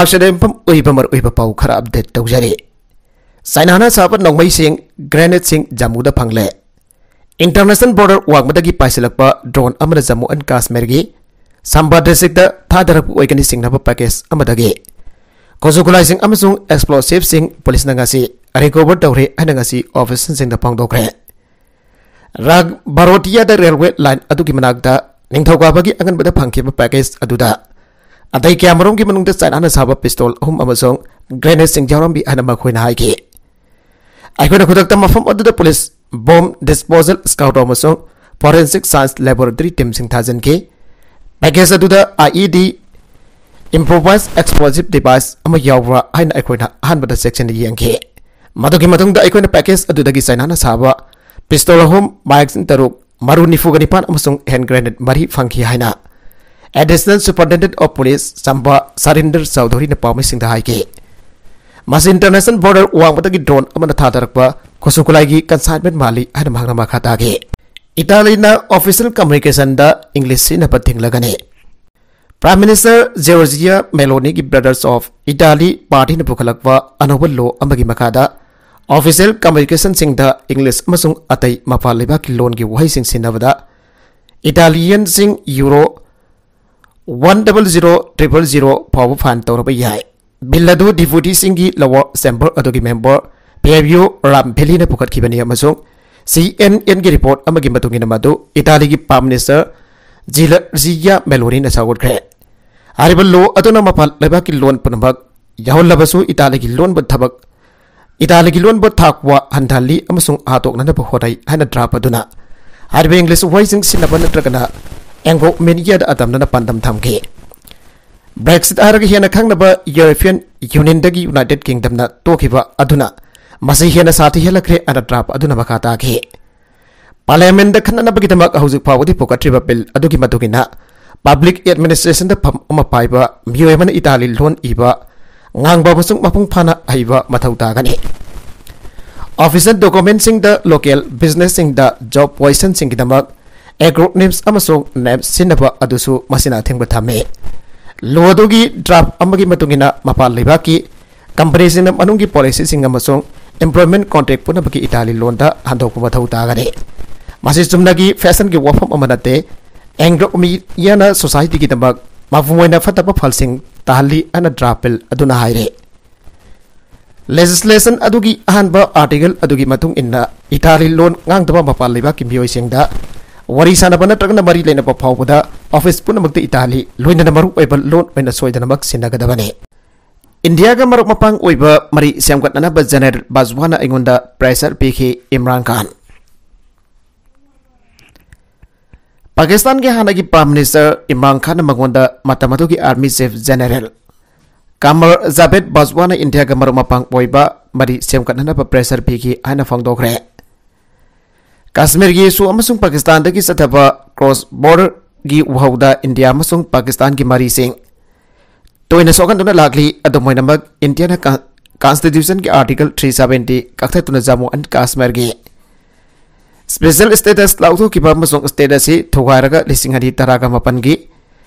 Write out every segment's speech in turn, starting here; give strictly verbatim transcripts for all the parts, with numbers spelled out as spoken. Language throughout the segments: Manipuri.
ꯑꯁꯤꯗ ꯌꯨꯝꯐꯝ ꯑꯣꯏꯕ ꯃꯔꯨꯑꯣꯏꯕ ꯄꯥꯎ ꯈꯔ ꯑꯞꯗꯦꯠ ꯇꯧꯖꯔꯤ꯫ ꯆꯥꯏꯅꯥꯅ ꯁꯥꯕ ꯅꯣꯡꯃꯩꯁꯤꯡ, ꯒ꯭ꯔꯦꯅꯦꯗꯁꯤꯡ ꯖꯝꯃꯨꯗ ꯐꯪꯂꯦ꯫ ꯏꯟꯇꯔꯅꯦꯁꯅꯦꯜ ꯕꯣꯔꯗꯔ ꯋꯥꯡꯃꯗꯒꯤ ꯄꯥꯏꯁꯤꯜꯂꯛꯄ ꯗ꯭ꯔꯣꯟ ꯑꯃꯅ ꯖꯝꯃꯨ ꯑꯦꯟ ꯀꯥꯁꯃꯤꯔꯒꯤ ꯁꯝꯕꯥ ꯗꯤꯁꯇ꯭ꯔꯤꯛꯇ ꯊꯥꯗꯔꯛꯄ ꯑꯣꯏꯒꯅꯤ ꯆꯤꯡꯅꯕ ꯄꯦꯀꯦꯖ ꯑꯃꯗꯒꯤ ꯈꯨꯠꯁꯨ ꯈꯨꯠꯂꯥꯏꯁꯤꯡ ꯑꯃꯁꯨꯡ ꯑꯦꯛꯁꯄ꯭ꯂꯣꯁꯤꯚꯁꯤꯡ ꯄꯨꯂꯤꯁꯅ ꯉꯁꯤ ꯔꯤꯀꯣꯚꯔ ꯇꯧꯔꯦ ꯍꯥꯏꯅ ꯉꯁꯤ ꯑꯣꯐꯤꯁꯤꯌꯦꯜꯁꯤꯡꯗ ꯐꯣꯡꯗꯣꯛꯈ꯭ꯔꯦ꯫ ꯔꯥꯒ ꯕꯥꯔꯣꯇꯤꯌꯥꯗ ꯔꯦꯜꯋꯦ ꯂꯥꯏꯟ ꯑꯗꯨꯒꯤ ꯃꯅꯥꯛꯇ ꯅꯤꯡꯊꯧꯀꯥꯕꯒꯤ ꯑꯉꯟꯕꯗ ꯐꯪꯈꯤꯕ ꯄꯦꯀꯦꯖ ꯑꯗꯨꯗ ꯑꯇꯩ ꯀꯌꯥꯃꯔꯨꯝꯒꯤ ꯃꯅꯨꯡꯗ ꯆꯥꯏꯅꯥꯅ ꯁꯥꯕ ꯄꯤꯁꯇꯣꯜ ꯑꯍꯨꯝ ꯑꯃꯁꯨꯡ ꯒ꯭ꯔꯦꯅꯦꯗꯁꯤꯡ ꯌꯥꯎꯔꯝꯃꯤ ꯍꯥꯏꯅ ꯃꯈꯣꯏꯅ ꯍꯥꯏꯈꯤ꯫ ꯑꯩꯈꯣꯏꯅ ꯈꯨꯗꯛꯇ ꯃꯐꯝ ꯑꯗꯨꯗ ꯄꯨꯂꯤꯁ, ꯕꯣꯝ ꯗꯤꯁꯄꯣꯖꯦꯜ ꯁ꯭ꯀ꯭ꯋꯥꯗ ꯑꯃꯁꯨꯡ ꯐꯣꯔꯦꯟꯁꯤꯛ ꯁꯥꯏꯟꯁ ꯂꯦꯕꯣꯔꯦꯇꯔꯤ ꯇꯤꯝꯁꯤꯡ ꯊꯥꯖꯤꯟꯈꯤ꯫ ꯄꯦꯀꯦꯖ ꯑꯗꯨꯗ ꯑꯥꯏ ꯏ ꯗꯤ, ꯏꯝꯄ꯭ꯔꯣꯚꯥꯏꯖ ꯑꯦꯛꯁꯄ꯭ꯂꯣꯁꯤꯚ ꯗꯤꯚꯥꯏꯁ ꯑꯃ ꯌꯥꯎꯕ꯭ꯔꯥ ꯍꯥꯏꯅ ꯑꯩꯈꯣꯏꯅ ꯑꯍꯥꯟꯕꯗ ꯆꯦꯛꯁꯤꯟꯅ ꯌꯦꯡꯈꯤ꯫ ꯃꯗꯨꯒꯤ ꯃꯇꯨꯡꯗ ꯑꯩꯈꯣꯏꯅ ꯄꯦꯀꯦꯖ ꯑꯗꯨꯗꯒꯤ ꯆꯥꯏꯅꯥꯅ ꯁꯥꯕ ꯄꯤꯁꯇꯣꯜ ꯑꯍꯨꯝ, ꯃꯦꯒꯥꯖꯤꯟ ꯇꯔꯨꯛ, ꯃꯔꯨ ꯅꯤꯐꯨꯒ ꯅꯤꯄꯥꯟ ꯑꯃꯁꯨꯡ ꯍꯦꯟ ꯒ꯭ꯔꯦꯅꯦꯗ ꯃꯔꯤ ꯐꯪꯈꯤ ꯍꯥꯏꯅ ꯑꯦꯗꯤꯁꯅꯦꯜ ꯁꯨꯄꯔꯤꯟꯇꯦꯟꯗꯦꯟꯠ ꯑꯣꯐ ꯄꯨꯂꯤꯁ ꯆꯝꯕꯥ ꯁꯔꯤꯟꯗꯔ ꯆꯧꯙꯨꯔꯤꯅ ꯄꯥꯎꯃꯤꯁꯤꯡꯗ ꯍꯥꯏꯈꯤ꯫ ꯃꯁꯤ ꯏꯟꯇꯔꯅꯦꯁꯅꯦꯜ ꯕꯣꯔꯗꯔ ꯋꯥꯡꯃꯗꯒꯤ ꯗ꯭ꯔꯣꯟ ꯑꯃꯅ ꯊꯥꯗꯔꯛꯄ ꯈꯨꯠꯁꯨ ꯈꯨꯠꯂꯥꯏꯒꯤ ꯀꯟꯁꯥꯏꯟꯃꯦꯟ ꯃꯥꯜꯂꯤ ꯍꯥꯏꯅ ꯃꯍꯥꯛꯅ ꯃꯈꯥ ꯇꯥꯈꯤ꯫ ꯏꯇꯥꯂꯤꯅ ꯑꯣꯐꯤꯁꯤꯌꯦꯜ ꯀꯝꯃ꯭ꯌꯨꯅꯤꯀꯦꯁꯟꯗ ꯏꯪꯂꯤꯁ ꯁꯤꯖꯤꯟꯅꯕ ꯊꯤꯡꯂꯒꯅꯤ꯫ ꯄ꯭ꯔꯥꯏꯝ ꯃꯤꯅꯤꯁꯇꯔ ꯖꯣꯔꯖꯤꯌꯥ ꯃꯦꯂꯣꯅꯤꯒꯤ ꯕ꯭ꯔꯗꯔꯁ ꯑꯣꯐ ꯏꯇꯥꯂꯤ ꯄꯥꯔꯇꯤꯅ ꯄꯨꯈꯠꯂꯛꯄ ꯑꯅꯧꯕ ꯂꯣ ꯑꯃꯒꯤ ꯃꯈꯥꯗ ꯑꯣꯐꯤꯁꯤꯌꯦꯜ ꯀꯝꯃ꯭ꯌꯨꯅꯤꯀꯦꯁꯟꯁꯤꯡꯗ ꯏꯪꯂꯤꯁ ꯑꯃꯁꯨꯡ ꯑꯇꯩ ꯃꯄꯥꯟ ꯂꯩꯕꯥꯛꯀꯤ ꯂꯣꯟꯒꯤ ꯋꯥꯍꯩꯁꯤꯡ ꯁꯤꯖꯤꯟꯅꯕꯗ ꯏꯇꯥꯂꯤꯌꯟꯁꯤꯡ euro one double zero triple zero ꯐꯥꯎꯕ ꯐꯥꯏꯟ ꯇꯧꯔꯕ ꯌꯥꯏ꯫ ꯕꯤꯜ ꯑꯗꯨ ꯗꯤꯄꯨꯇꯤꯁꯤꯡꯒꯤ ꯂꯣꯋꯔ ꯆꯦꯝꯕꯔ ꯑꯗꯨꯒꯤ ꯃꯦꯝꯕꯔ ꯐꯦꯕꯤꯌꯣ ꯔꯥꯝꯚꯦꯂꯤꯅ ꯄꯨꯈꯠꯈꯤꯕꯅꯤ ꯑꯃꯁꯨꯡ ꯁꯤ ꯑꯦꯟ ꯑꯦꯟꯒꯤ ꯔꯤꯄꯣꯔꯠ ꯑꯃꯒꯤ ꯃꯇꯨꯡ ꯏꯟꯅ ꯃꯗꯨ ꯏꯇꯥꯂꯤꯒꯤ ꯄ꯭ꯔꯥꯏꯝ ꯃꯤꯅꯤꯁꯇꯔ ꯖꯤꯂꯔꯖꯤꯌꯥ ꯃꯦꯂꯣꯅꯤꯅ ꯁꯧꯒꯠꯈ꯭ꯔꯦ꯫ ꯍꯥꯏꯔꯤꯕ ꯂꯣ ꯑꯗꯨꯅ ꯃꯄꯥꯟ ꯂꯩꯕꯥꯛꯀꯤ ꯂꯣꯟ ꯄꯨꯝꯅꯃꯛ ꯌꯥꯎꯍꯜꯂꯕꯁꯨ ꯏꯇꯥꯂꯤꯒꯤ ꯂꯣꯟꯕ ꯊꯕꯛ, ꯏꯇꯥꯂꯤꯒꯤ ꯂꯣꯟꯕ ꯊꯥꯛ ꯋꯥ ꯍꯟꯊꯍꯜꯂꯤ ꯑꯃꯁꯨꯡ ꯍꯥꯠꯇꯣꯛꯅꯅꯕ ꯍꯣꯠꯅꯩ ꯍꯥꯏꯅ ꯗ꯭ꯔꯥꯐ ꯑꯗꯨꯅ ꯍꯥꯏꯔꯤꯕ ꯏꯪꯂꯤꯁ ꯋꯥꯍꯩꯁꯤꯡ ꯁꯤꯖꯤꯟꯅꯕ ꯅꯠꯇ꯭ꯔꯒꯅ ꯑꯦꯡꯒꯣ ꯃꯦꯅꯤꯌꯥꯗ ꯑꯗꯝꯅꯅ ꯄꯥꯟꯗꯝ ꯊꯝꯈꯤ꯫ ꯕ꯭ꯔꯦꯛꯁꯤꯠ ꯍꯥꯏꯔꯒ ꯍꯦꯟꯅ ꯈꯪꯅꯕ ꯌꯨꯔꯣꯄꯤꯌꯟ ꯌꯨꯅꯤꯌꯟꯗꯒꯤ ꯌꯨꯅꯥꯏꯇꯦꯗ ꯀꯤꯡꯗꯝꯅ ꯇꯣꯛꯈꯤꯕ ꯑꯗꯨꯅ ꯃꯁꯤ ꯍꯦꯟꯅ ꯁꯥꯊꯤꯍꯜꯂꯛꯈ꯭ꯔꯦ ꯍꯥꯏꯅ ꯗ꯭ꯔꯥꯐ ꯑꯗꯨꯅ ꯃꯈꯥ ꯇꯥꯈꯤ꯫ ꯄꯥꯔꯂꯤꯌꯥꯃꯦꯟꯗ ꯈꯟꯅꯅꯕꯒꯤꯗꯃꯛ ꯍꯧꯖꯤꯛ ꯐꯥꯎꯕꯗꯤ ꯄꯨꯈꯠꯇ꯭ꯔꯤꯕ ꯕꯤꯜ ꯑꯗꯨꯒꯤ ꯃꯇꯨꯡ ꯏꯟꯅ ꯄꯕ꯭ꯂꯤꯛ ꯑꯦꯗꯃꯤꯅꯤꯁꯇ꯭ꯔꯦꯁꯟꯗ ꯐꯝ ꯑꯃ ꯄꯥꯏꯕ ꯃꯤꯑꯣꯏ ꯑꯃꯅ ꯏꯇꯥꯂꯤ ꯂꯣꯟ ꯏꯕ, ꯉꯥꯡꯕ ꯑꯃꯁꯨꯡ ꯃꯄꯨꯡ ꯐꯥꯅ ꯍꯩꯕ ꯃꯊꯧ ꯇꯥꯒꯅꯤ꯫ ꯑꯣꯐꯤꯁꯤꯌꯦꯜ ꯗꯣꯀꯨꯃꯦꯟꯁꯤꯡꯗ, ꯂꯣꯀꯦꯜ ꯕꯤꯖꯤꯅꯦꯁꯁꯤꯡꯗ, ꯖꯣꯕ ꯄꯣꯖꯤꯁꯟꯁꯤꯡꯒꯤꯗꯃꯛ ꯑꯦꯀ꯭ꯔꯣꯅꯤꯝꯁ ꯑꯃꯁꯨꯡ ꯅꯦꯝꯁ ꯁꯤꯖꯤꯟꯅꯕ ꯑꯗꯨꯁꯨ ꯃꯁꯤꯅ ꯑꯊꯤꯡꯕ ꯊꯝꯃꯤ꯫ ꯂꯣ ꯑꯗꯨꯒꯤ ꯗ꯭ꯔꯥꯐ ꯑꯃꯒꯤ ꯃꯇꯨꯡ ꯏꯟꯅ ꯃꯄꯥꯟ ꯂꯩꯕꯥꯛꯀꯤ ꯀꯝꯄꯅꯤꯁꯤꯡꯅ ꯃꯅꯨꯡꯒꯤ ꯄꯣꯂꯤꯁꯤꯁꯤꯡ ꯑꯃꯁꯨꯡ employment contract ꯄꯨꯝꯅꯃꯛꯀꯤ ꯏꯇꯥꯂꯤ ꯂꯣꯟꯗ ꯍꯟꯗꯣꯛꯄ ꯃꯊꯧ ꯇꯥꯒꯅꯤ꯫ ꯃꯁꯤ ꯆꯨꯝꯅꯒꯤ ꯐꯦꯁꯟꯒꯤ ꯋꯥꯐꯝ ꯑꯃ ꯅꯠꯇꯦ, ꯑꯦꯡꯒ꯭ꯂꯣ ꯃꯤꯗꯤꯌꯥꯅ ꯁꯣꯁꯥꯏꯇꯤꯒꯤꯗꯃꯛ ꯃꯄꯨꯡ ꯑꯣꯏꯅ ꯐꯠꯇꯕ ꯐꯜꯁꯤꯡ ꯇꯥꯍꯜꯂꯤ ꯍꯥꯏꯅ ꯗ꯭ꯔꯥꯐ ꯕꯤꯜ ꯑꯗꯨꯅ ꯍꯥꯏꯔꯤ꯫ ꯂꯦꯖꯤꯁꯂꯦꯁꯟ ꯑꯗꯨꯒꯤ ꯑꯍꯥꯟꯕ ꯑꯥꯔꯇꯤꯀꯜ ꯑꯗꯨꯒꯤ ꯃꯇꯨꯡ ꯏꯟꯅ, ꯏꯇꯥꯂꯤ ꯂꯣꯟ ꯉꯥꯡꯗꯕ ꯃꯄꯥꯟ ꯂꯩꯕꯥꯛꯀꯤ ꯃꯤꯑꯣꯏꯁꯤꯡꯗ ꯋꯥꯔꯤ ꯁꯥꯅꯕ ꯅꯠꯇ꯭ꯔꯒꯅ ꯃꯔꯤ ꯂꯩꯅꯕ ꯐꯥꯎꯕꯗ ꯑꯣꯐꯤꯁ ꯄꯨꯝꯅꯃꯛꯇ ꯏꯇꯥꯂꯤ ꯂꯣꯏꯅꯅ ꯃꯔꯨꯑꯣꯏꯕ ꯂꯣꯟ ꯑꯣꯏꯅ ꯁꯣꯏꯗꯅꯃꯛ ꯁꯤꯟꯅꯒꯗꯕꯅꯤ꯫ ꯏꯟꯗꯤꯌꯥꯒ ꯃꯔꯨꯞ ꯃꯄꯥꯡ ꯑꯣꯏꯕ ꯃꯔꯤ ꯁꯦꯝꯒꯠꯅꯅꯕ ꯖꯦꯅꯦꯔꯦꯜ ꯕꯥꯖꯋꯥꯅ ꯑꯩꯉꯣꯟꯗ ꯄ꯭ꯔꯦꯁꯔ ꯄꯤꯈꯤ, ꯏꯝꯔꯥꯟ ꯈꯥꯟ꯫ ꯄꯥꯀꯤꯁꯇꯥꯟꯒꯤ ꯍꯥꯟꯅꯒꯤ ꯄ꯭ꯔꯥꯏꯝ ꯃꯤꯅꯤꯁꯇꯔ ꯏꯝꯔꯥꯟ ꯈꯥꯟꯅ ꯃꯉꯣꯟꯗ ꯃꯇꯝ ꯑꯗꯨꯒꯤ ꯑꯥꯔꯃꯤ ꯆꯤꯐ ꯖꯦꯅꯦꯔꯦꯜ ꯀꯃꯔ ꯖꯥꯚꯦꯗ ꯕꯥꯖꯋꯥꯅ ꯏꯟꯗꯤꯌꯥꯒ ꯃꯔꯨꯞ ꯃꯄꯥꯡ ꯑꯣꯏꯕ ꯃꯔꯤ ꯁꯦꯝꯒꯠꯅꯅꯕ ꯄ꯭ꯔꯦꯁꯔ ꯄꯤꯈꯤ ꯍꯥꯏꯅ ꯐꯣꯡꯗꯣꯛꯈ꯭ꯔꯦ꯫ ꯀꯥꯁꯃꯤꯔꯒꯤ ꯏꯁꯨ ꯑꯃꯁꯨꯡ ꯄꯥꯀꯤꯁꯇꯥꯟꯗꯒꯤ ꯆꯠꯊꯕ ꯀ꯭ꯔꯣꯁ ꯕꯣꯔꯗꯔꯒꯤ ꯋꯥꯍꯧꯗ ꯏꯟꯗꯤꯌꯥ ꯑꯃꯁꯨꯡ ꯄꯥꯀꯤꯁꯇꯥꯟꯒꯤ ꯃꯔꯤꯁꯤꯡ ꯇꯣꯏꯅ ꯁꯣꯛꯍꯟꯗꯨꯅ ꯂꯥꯛꯂꯤ꯫ ꯑꯗꯨꯝ ꯑꯣꯏꯅꯃꯛ, ꯏꯟꯗꯤꯌꯥꯅ ꯀ-, ꯀꯟꯁꯇꯤꯇ꯭ꯌꯨꯁꯟꯒꯤ ꯑꯥꯔꯇꯤꯀꯜ ꯊ꯭ꯔꯤ ꯁꯚꯦꯟꯇꯤ ꯀꯛꯊꯠꯇꯨꯅ ꯖꯝꯃꯨ ꯑꯦꯟ ꯀꯥꯁꯃꯤꯔꯒꯤ ꯁ꯭ꯄꯦꯁꯦꯜ ꯁ꯭ꯇꯦꯇꯁ ꯂꯥꯎꯊꯣꯛꯈꯤꯕ ꯑꯃꯁꯨꯡ ꯁ꯭ꯇꯦꯠ ꯑꯁꯤ ꯊꯨꯒꯥꯏꯔꯒ ꯂꯤꯁꯤꯡ ꯑꯅꯤ ꯇꯔꯥꯒ ꯃꯥꯄꯟꯒꯤ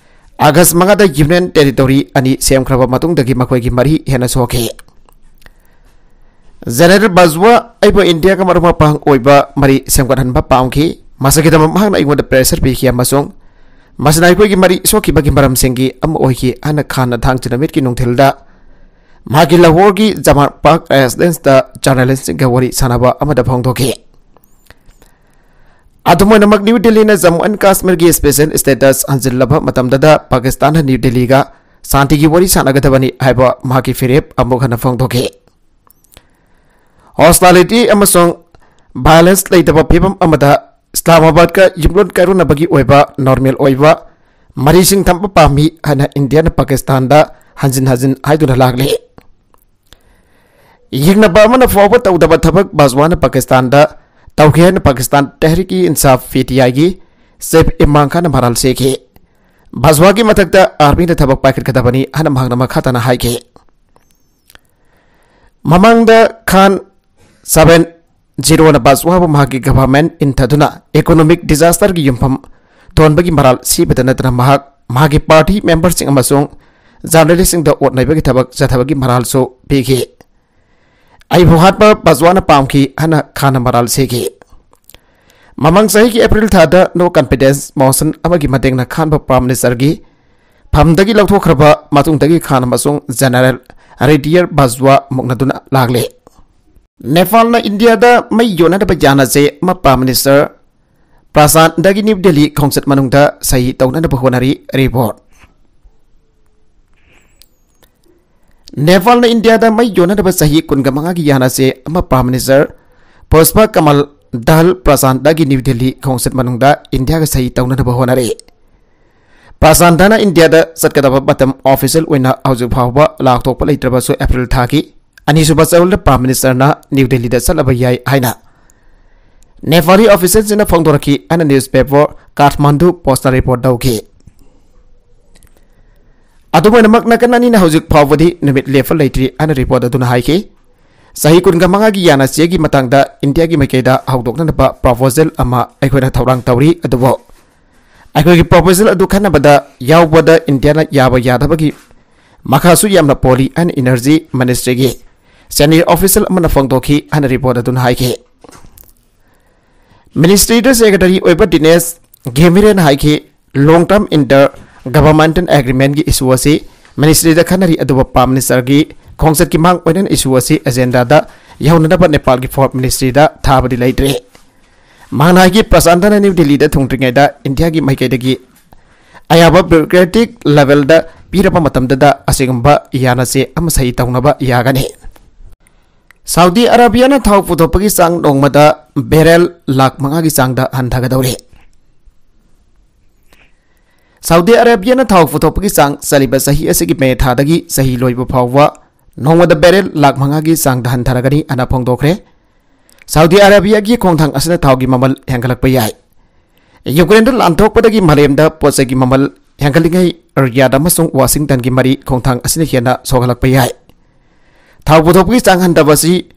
ꯑꯥꯒꯁ ꯃꯉꯥꯗ ꯌꯨꯅꯤꯌꯟ ꯇꯦꯔꯤꯇꯣꯔꯤ ꯑꯅꯤ ꯁꯦꯝꯈ꯭ꯔꯕ ꯃꯇꯨꯡꯗꯒꯤ ꯃꯈꯣꯏꯒꯤ ꯃꯔꯤ ꯍꯦꯟꯅ ꯁꯣꯛꯈꯤ꯫ ꯖꯦꯅꯦꯔꯦꯜ ꯕꯥꯖꯋꯥ ꯑꯩꯕꯨ ꯏꯟꯗꯤꯌꯥꯒ ꯃꯔꯨꯞ ꯃꯄꯥꯡ ꯑꯣꯏꯕ ꯃꯔꯤ ꯁꯦꯝꯒꯠꯍꯟꯕ ꯄꯥꯝꯈꯤ꯫ ꯃꯁꯤꯒꯤꯗꯃꯛ ꯃꯍꯥꯛꯅ ꯑꯩꯉꯣꯟꯗ ꯄ꯭ꯔꯦꯁꯔ ꯄꯤꯈꯤ ꯑꯃꯁꯨꯡ ꯃꯁꯤꯅ ꯑꯩꯈꯣꯏꯒꯤ ꯃꯔꯤ ꯁꯣꯛꯈꯤꯕꯒꯤ ꯃꯔꯝꯁꯤꯡꯒꯤ ꯑꯃ ꯑꯣꯏꯈꯤ ꯍꯥꯏꯅ ꯈꯥꯟꯅ ꯊꯥꯡꯖ ꯅꯨꯃꯤꯠꯀꯤ ꯅꯨꯡꯊꯤꯜꯗ ꯃꯍꯥꯛꯀꯤ ꯂꯍꯣꯔꯒꯤ ꯖꯃꯥꯟ ꯄꯥꯔꯛ ꯔꯦꯁꯤꯗꯦꯟꯁꯇ ꯖꯔꯅꯦꯂꯤꯁꯁꯤꯡꯒ ꯋꯥꯔꯤ ꯁꯥꯅꯕ ꯑꯃꯗ ꯐꯣꯡꯗꯣꯛꯈꯤ꯫ ꯑꯗꯨꯝ ꯑꯣꯏꯅꯃꯛ, ꯅ꯭ꯌꯨ ꯗꯤꯜꯂꯤꯅ ꯖꯝꯃꯨ ꯑꯦꯟ ꯀꯥꯁꯃꯤꯔꯒꯤ ꯁ꯭ꯄꯦꯁꯦꯜ ꯁ꯭ꯇꯦꯇꯁ ꯍꯟꯖꯤꯜꯂꯕ ꯃꯇꯝꯗꯗ ꯄꯥꯀꯤꯁꯇꯥꯟꯅ ꯅ꯭ꯌꯨ ꯗꯤꯜꯂꯤꯒ ꯁꯥꯟꯇꯤꯒꯤ ꯋꯥꯔꯤ ꯁꯥꯟꯅꯒꯗꯕꯅꯤ ꯍꯥꯏꯕ ꯃꯍꯥꯛꯀꯤ ꯐꯤꯔꯦꯞ ꯑꯃꯨꯛ ꯍꯟꯅ ꯐꯣꯡꯗꯣꯛꯈꯤ꯫ ꯍꯣꯁꯇꯥꯂꯤꯇꯤ ꯑꯃꯁꯨꯡ ꯚꯥꯏꯑꯣꯂꯦꯟꯁ ꯂꯩꯇꯕ ꯐꯤꯕꯝ ꯑꯃꯗ ꯏꯁꯂꯥꯃꯥꯕꯥꯗꯀ ꯌꯨꯝꯂꯣꯟ ꯀꯥꯏꯔꯣꯟꯅꯕꯒꯤ ꯑꯣꯏꯕ ꯅꯣꯔꯃꯦꯜ ꯑꯣꯏꯕ ꯃꯔꯤꯁꯤꯡ ꯊꯝꯕ ꯄꯥꯝꯃꯤ ꯍꯥꯏꯅ ꯏꯟꯗꯤꯌꯥꯅ ꯄꯥꯀꯤꯁꯇꯥꯟꯗ ꯍꯟꯖꯤꯟ ꯍꯟꯖꯤꯟ ꯍꯥꯏꯗꯨꯅ ꯂꯥꯛꯂꯤ꯫ ꯌꯦꯡꯅꯕ ꯑꯃꯅ ꯐꯥꯎꯕ ꯇꯧꯗꯕ ꯊꯕꯛ ꯕꯥꯖꯋꯥꯅ ꯄꯥꯀꯤꯁꯇꯥꯟꯗ ꯇꯧꯈꯤ ꯍꯥꯏꯅ ꯄꯥꯀꯤꯁꯇꯥꯟ ꯇꯦꯍ꯭ꯔꯤꯛ ꯏ ꯏꯟꯁꯥꯐ, ꯄꯤ ꯇꯤ ꯑꯥꯏꯒꯤ ꯆꯤꯐ ꯏꯝꯔꯥꯟ ꯈꯥꯟꯅ ꯃꯔꯥꯜ ꯁꯤꯈꯤ꯫ ꯕꯥꯖꯋꯥꯒꯤ ꯃꯊꯛꯇ ꯑꯥꯔꯃꯤꯅ ꯊꯕꯛ ꯄꯥꯏꯈꯠꯀꯗꯕꯅꯤ ꯍꯥꯏꯅ ꯃꯍꯥꯛꯅ ꯃꯈꯥ ꯇꯥꯅ ꯍꯥꯏꯈꯤ꯫ ꯃꯃꯥꯡꯗ ꯈꯥꯟ ꯁꯚꯦꯟ ꯖꯤꯔꯣꯅ ꯕꯥꯖꯋꯥꯕꯨ ꯃꯍꯥꯛꯀꯤ ꯒꯚꯔꯟꯃꯦꯟꯠ ꯏꯟꯊꯗꯨꯅ ꯏꯀꯣꯅꯣꯃꯤꯛ ꯗꯤꯖꯥꯁꯇꯔꯒꯤ ꯌꯨꯝꯐꯝ ꯊꯣꯟꯕꯒꯤ ꯃꯔꯥꯜ ꯁꯤꯕꯗ ꯅꯠꯇꯅ ꯃꯍꯥꯛ ꯃꯍꯥꯛꯀꯤ ꯄꯥꯔꯇꯤ ꯃꯦꯝꯕꯔꯁꯤꯡ ꯑꯃꯁꯨꯡ ꯖꯔꯅꯦꯂꯤꯁꯁꯤꯡꯗ ꯑꯣꯠ ꯅꯩꯕꯒꯤ ꯊꯕꯛ ꯆꯠꯊꯕꯒꯤ ꯃꯔꯥꯜꯁꯨ ꯄꯤꯈꯤ꯫ ꯑꯩꯕꯨ ꯍꯥꯠꯄ ꯕꯖꯋꯥꯅ ꯄꯥꯝꯈꯤ ꯍꯥꯏꯅ ꯈꯥꯟꯅ ꯃꯔꯥꯜ ꯁꯤꯈꯤ꯫ ꯃꯃꯥꯡ ꯆꯍꯤꯒꯤ ꯑꯦꯄ꯭ꯔꯤꯜ ꯊꯥꯗ no confidence motion ꯑꯃꯒꯤ ꯃꯇꯦꯡꯅ ꯈꯥꯟꯕ ꯄ꯭ꯔꯥꯏꯝ ꯃꯤꯅꯤꯁꯇꯔꯒꯤ ꯐꯝꯗꯒꯤ ꯂꯧꯊꯣꯛꯈ꯭ꯔꯕ ꯃꯇꯨꯡꯗꯒꯤ ꯈꯥꯟ ꯑꯃꯁꯨꯡ ꯖꯦꯅꯔꯦꯜ ꯔꯤꯗꯤꯌꯔ ꯕꯖꯋꯥ ꯃꯨꯛꯅꯗꯨꯅ ꯂꯥꯛꯂꯤ꯫ ꯅꯦꯄꯥꯜꯅ ꯏꯟꯗꯤꯌꯥꯗ ꯃꯩ ꯌꯣꯟꯅꯅꯕ ꯌꯥꯅꯁꯦ ꯑꯃ ꯄ꯭ꯔꯥꯏꯝ ꯃꯤꯅꯤꯁꯇꯔ ꯄ꯭ꯔꯁꯥꯟꯗꯒꯤ ꯅ꯭ꯌꯨ ꯗꯦꯜꯂꯤ ꯈꯣꯡꯆꯠ ꯃꯅꯨꯡꯗ ꯁꯍꯤ ꯇꯧꯅꯅꯕ ꯍꯣꯠꯅꯔꯤ꯫ ꯔꯤꯄꯣꯔꯠ꯫ ꯅꯦꯄꯥꯜꯅ ꯏꯟꯗꯤꯌꯥꯗ ꯃꯩ ꯌꯣꯟꯅꯅꯕ ꯆꯍꯤ ꯀꯨꯟꯒ ꯃꯉꯥꯒꯤ ꯌꯥꯅꯁꯦ ꯑꯃ ꯄ꯭ꯔꯥꯏꯝ ꯃꯤꯅꯤꯁꯇꯔ ꯄꯨꯁꯄ ꯀꯃꯜ ꯗꯍꯜ ꯄ꯭ꯔꯁꯥꯟꯗꯒꯤ ꯅ꯭ꯌꯨ ꯗꯦꯜꯂꯤ ꯈꯣꯡꯆꯠ ꯃꯅꯨꯡꯗ ꯏꯟꯗꯤꯌꯥꯒ ꯁꯍꯤ ꯇꯧꯅꯅꯕ ꯍꯣꯠꯅꯔꯤ꯫ ꯄ꯭ꯔꯁꯥꯟꯗꯅ ꯏꯟꯗꯤꯌꯥꯗ ꯆꯠꯀꯗꯕ ꯃꯇꯝ ꯑꯣꯐꯤꯁꯤꯌꯦꯜ ꯑꯣꯏꯅ ꯍꯧꯖꯤꯛ ꯐꯥꯎꯕ ꯂꯥꯎꯊꯣꯛꯄ ꯂꯩꯇ꯭ꯔꯕꯁꯨ ꯑꯦꯄ꯭ꯔꯤꯜ ꯊꯥꯒꯤ ꯑꯅꯤꯁꯨꯕ ꯆꯌꯣꯜꯗ ꯄ꯭ꯔꯥꯏꯝ ꯃꯤꯅꯤꯁꯇꯔꯅ ꯅ꯭ꯌꯨ ꯗꯦꯜꯂꯤꯗ ꯆꯠꯂꯕ ꯌꯥꯏ ꯍꯥꯏꯅ ꯅꯦꯄꯥꯂꯤ ꯑꯣꯐꯤꯁꯤꯌꯦꯜꯁꯤꯡꯅ ꯐꯣꯡꯗꯣꯔꯛꯈꯤ ꯍꯥꯏꯅ ꯅ꯭ꯌꯨꯁꯄꯦꯄꯔ ꯀꯥꯊꯃꯥꯟꯗꯨ ꯄꯣꯁꯅ ꯔꯤꯄꯣꯔꯠ ꯇꯧꯈꯤ꯫ ꯑꯗꯨꯝ ꯑꯣꯏꯅꯃꯛ ꯅꯥꯀꯟ ꯑꯅꯤꯅ ꯍꯧꯖꯤꯛ ꯐꯥꯎꯕꯗꯤ ꯅꯨꯃꯤꯠ ꯂꯦꯞꯄ ꯂꯩꯇ꯭ꯔꯤ ꯍꯥꯏꯅ ꯔꯤꯄꯣꯔꯠ ꯑꯗꯨꯅ ꯍꯥꯏꯈꯤ꯫ ꯆꯍꯤ ꯀꯨꯟꯒ ꯃꯉꯥꯒꯤ ꯌꯥꯅꯆꯦꯒꯤ ꯃꯇꯥꯡꯗ ꯏꯟꯗꯤꯌꯥꯒꯤ ꯃꯥꯏꯀꯩꯗ ꯍꯧꯗꯣꯛꯅꯅꯕ ꯄ꯭ꯔꯣꯄꯣꯖꯦꯜ ꯑꯃ ꯑꯩꯈꯣꯏꯅ ꯊꯧꯔꯥꯡ ꯇꯧꯔꯤ, ꯑꯗꯨꯕꯨ ꯑꯩꯈꯣꯏꯒꯤ ꯄ꯭ꯔꯣꯄꯣꯖꯦꯜ ꯑꯗꯨ ꯈꯟꯅꯕꯗ ꯌꯥꯎꯕꯗ ꯏꯟꯗꯤꯌꯥꯅ ꯌꯥꯕ ꯌꯥꯗꯕꯒꯤ ꯃꯈꯥꯁꯨ ꯌꯥꯝꯅ ꯄꯣꯜꯂꯤ ꯍꯥꯏꯅ ꯏꯅꯔꯖꯤ ꯃꯤꯅꯤꯁꯇ꯭ꯔꯤꯒꯤ ꯁꯦꯅꯤꯌꯔ ꯑꯣꯐꯤꯁꯤꯌꯦꯜ ꯑꯃꯅ ꯐꯣꯡꯗꯣꯛꯈꯤ ꯍꯥꯏꯅ ꯔꯤꯄꯣꯔꯠ ꯑꯗꯨꯅ ꯍꯥꯏꯈꯤ꯫ ꯃꯤꯅꯤꯁꯇ꯭ꯔꯤꯗ ꯁꯦꯀ꯭ꯔꯦꯇꯔꯤ ꯑꯣꯏꯕ ꯗꯤꯅꯦꯁ ꯘꯦꯃꯤꯔꯦꯅ ꯍꯥꯏꯈꯤ, ꯂꯣꯡ ꯇꯔꯝ ꯏꯟꯇꯔ ꯒꯚꯔꯟꯃꯦꯟꯇꯦꯜ ꯑꯦꯒ꯭ꯔꯤꯃꯦꯟꯒꯤ ꯏꯁꯨ ꯑꯁꯤ ꯃꯤꯅꯤꯁꯇ꯭ꯔꯤꯗ ꯈꯟꯅꯔꯤ, ꯑꯗꯨꯕꯨ ꯄ꯭ꯔꯥꯏꯝ ꯃꯤꯅꯤꯁꯇꯔꯒꯤ ꯈꯣꯡꯆꯠꯀꯤ ꯃꯥꯡ ꯑꯣꯏꯅ ꯏꯁꯨ ꯑꯁꯤ ꯑꯦꯖꯦꯟꯗꯥꯗ ꯌꯧꯅꯅꯕ ꯅꯦꯄꯥꯜꯒꯤ ꯐꯣꯔꯠ ꯃꯤꯅꯤꯁꯇ꯭ꯔꯤꯗ ꯊꯥꯕꯗꯤ ꯂꯩꯇ꯭ꯔꯤ꯫ ꯃꯍꯥꯛꯅ ꯍꯥꯏꯈꯤ, ꯄ꯭ꯔꯁꯥꯟꯇꯅ ꯅ꯭ꯌꯨ ꯗꯤꯜꯂꯤꯗ ꯊꯨꯡꯗ꯭ꯔꯤꯉꯩꯗ ꯏꯟꯗꯤꯌꯥꯒꯤ ꯃꯥꯏꯀꯩꯗꯒꯤ ꯑꯌꯥꯕ ꯕ꯭ꯌꯨꯔꯣꯀ꯭ꯔꯦꯇꯤꯛ ꯂꯦꯚꯦꯜꯗ ꯄꯤꯔꯕ ꯃꯇꯝꯗꯗ ꯑꯁꯤꯒꯨꯝꯕ ꯌꯥꯅꯆꯦ ꯑꯃ ꯁꯍꯤ ꯇꯧꯅꯕ ꯌꯥꯒꯅꯤ꯫ ꯁꯥꯎꯗꯤ ꯑꯔꯥꯕꯤꯌꯥꯅ ꯊꯥꯎ ꯄꯨꯊꯣꯛꯄꯒꯤ ꯆꯥꯡ ꯅꯣꯡꯃꯗ ꯕꯦꯔꯦꯜ ꯂꯥꯈ ꯃꯉꯥꯒꯤ ꯆꯥꯡꯗ ꯍꯟꯊꯒꯗꯧꯔꯤ꯫ ꯁꯥꯎꯗꯤ ꯑꯔꯥꯕꯤꯌꯥꯅ ꯊꯥꯎ ꯄꯨꯊꯣꯛꯄꯒꯤ ꯆꯥꯡ ꯆꯠꯂꯤꯕ ꯆꯍꯤ ꯑꯁꯤꯒꯤ ꯃꯦ ꯊꯥꯗꯒꯤ ꯆꯍꯤ ꯂꯣꯏꯕ ꯐꯥꯎꯕ ꯅꯣꯡꯃꯗ ꯕꯦꯔꯦꯜ ꯂꯥꯈ ꯃꯉꯥꯒꯤ ꯆꯥꯡꯗ ꯍꯟꯊꯔꯒꯅꯤ ꯍꯥꯏꯅ ꯐꯣꯡꯗꯣꯛꯈ꯭ꯔꯦ꯫ ꯁꯥꯎꯗꯤ ꯑꯔꯥꯕꯤꯌꯥꯒꯤ ꯈꯣꯡꯊꯥꯡ ꯑꯁꯤꯅ ꯊꯥꯎꯒꯤ ꯃꯃꯜ ꯍꯦꯟꯒꯠꯂꯛꯄ ꯌꯥꯏ꯫ ꯌꯨꯀ꯭ꯔꯦꯟꯗ ꯂꯥꯟꯊꯣꯛꯄꯗꯒꯤ ꯃꯥꯂꯦꯝꯗ ꯄꯣꯠ ꯆꯩꯒꯤ ꯃꯃꯜ ꯍꯦꯟꯒꯠꯂꯤꯉꯩ, ꯔꯤꯌꯥꯗ ꯑꯃꯁꯨꯡ ꯋꯥꯁꯤꯡꯇꯟꯒꯤ ꯃꯔꯤ ꯈꯣꯡꯊꯥꯡ ꯑꯁꯤꯅ ꯍꯦꯟꯅ ꯁꯣꯛꯍꯜꯂꯛꯄ ꯌꯥꯏ꯫ ꯊꯥꯎ ꯄꯨꯊꯣꯛꯄꯒꯤ ꯆꯥꯡ ꯍꯟꯊꯕ ꯑꯁꯤ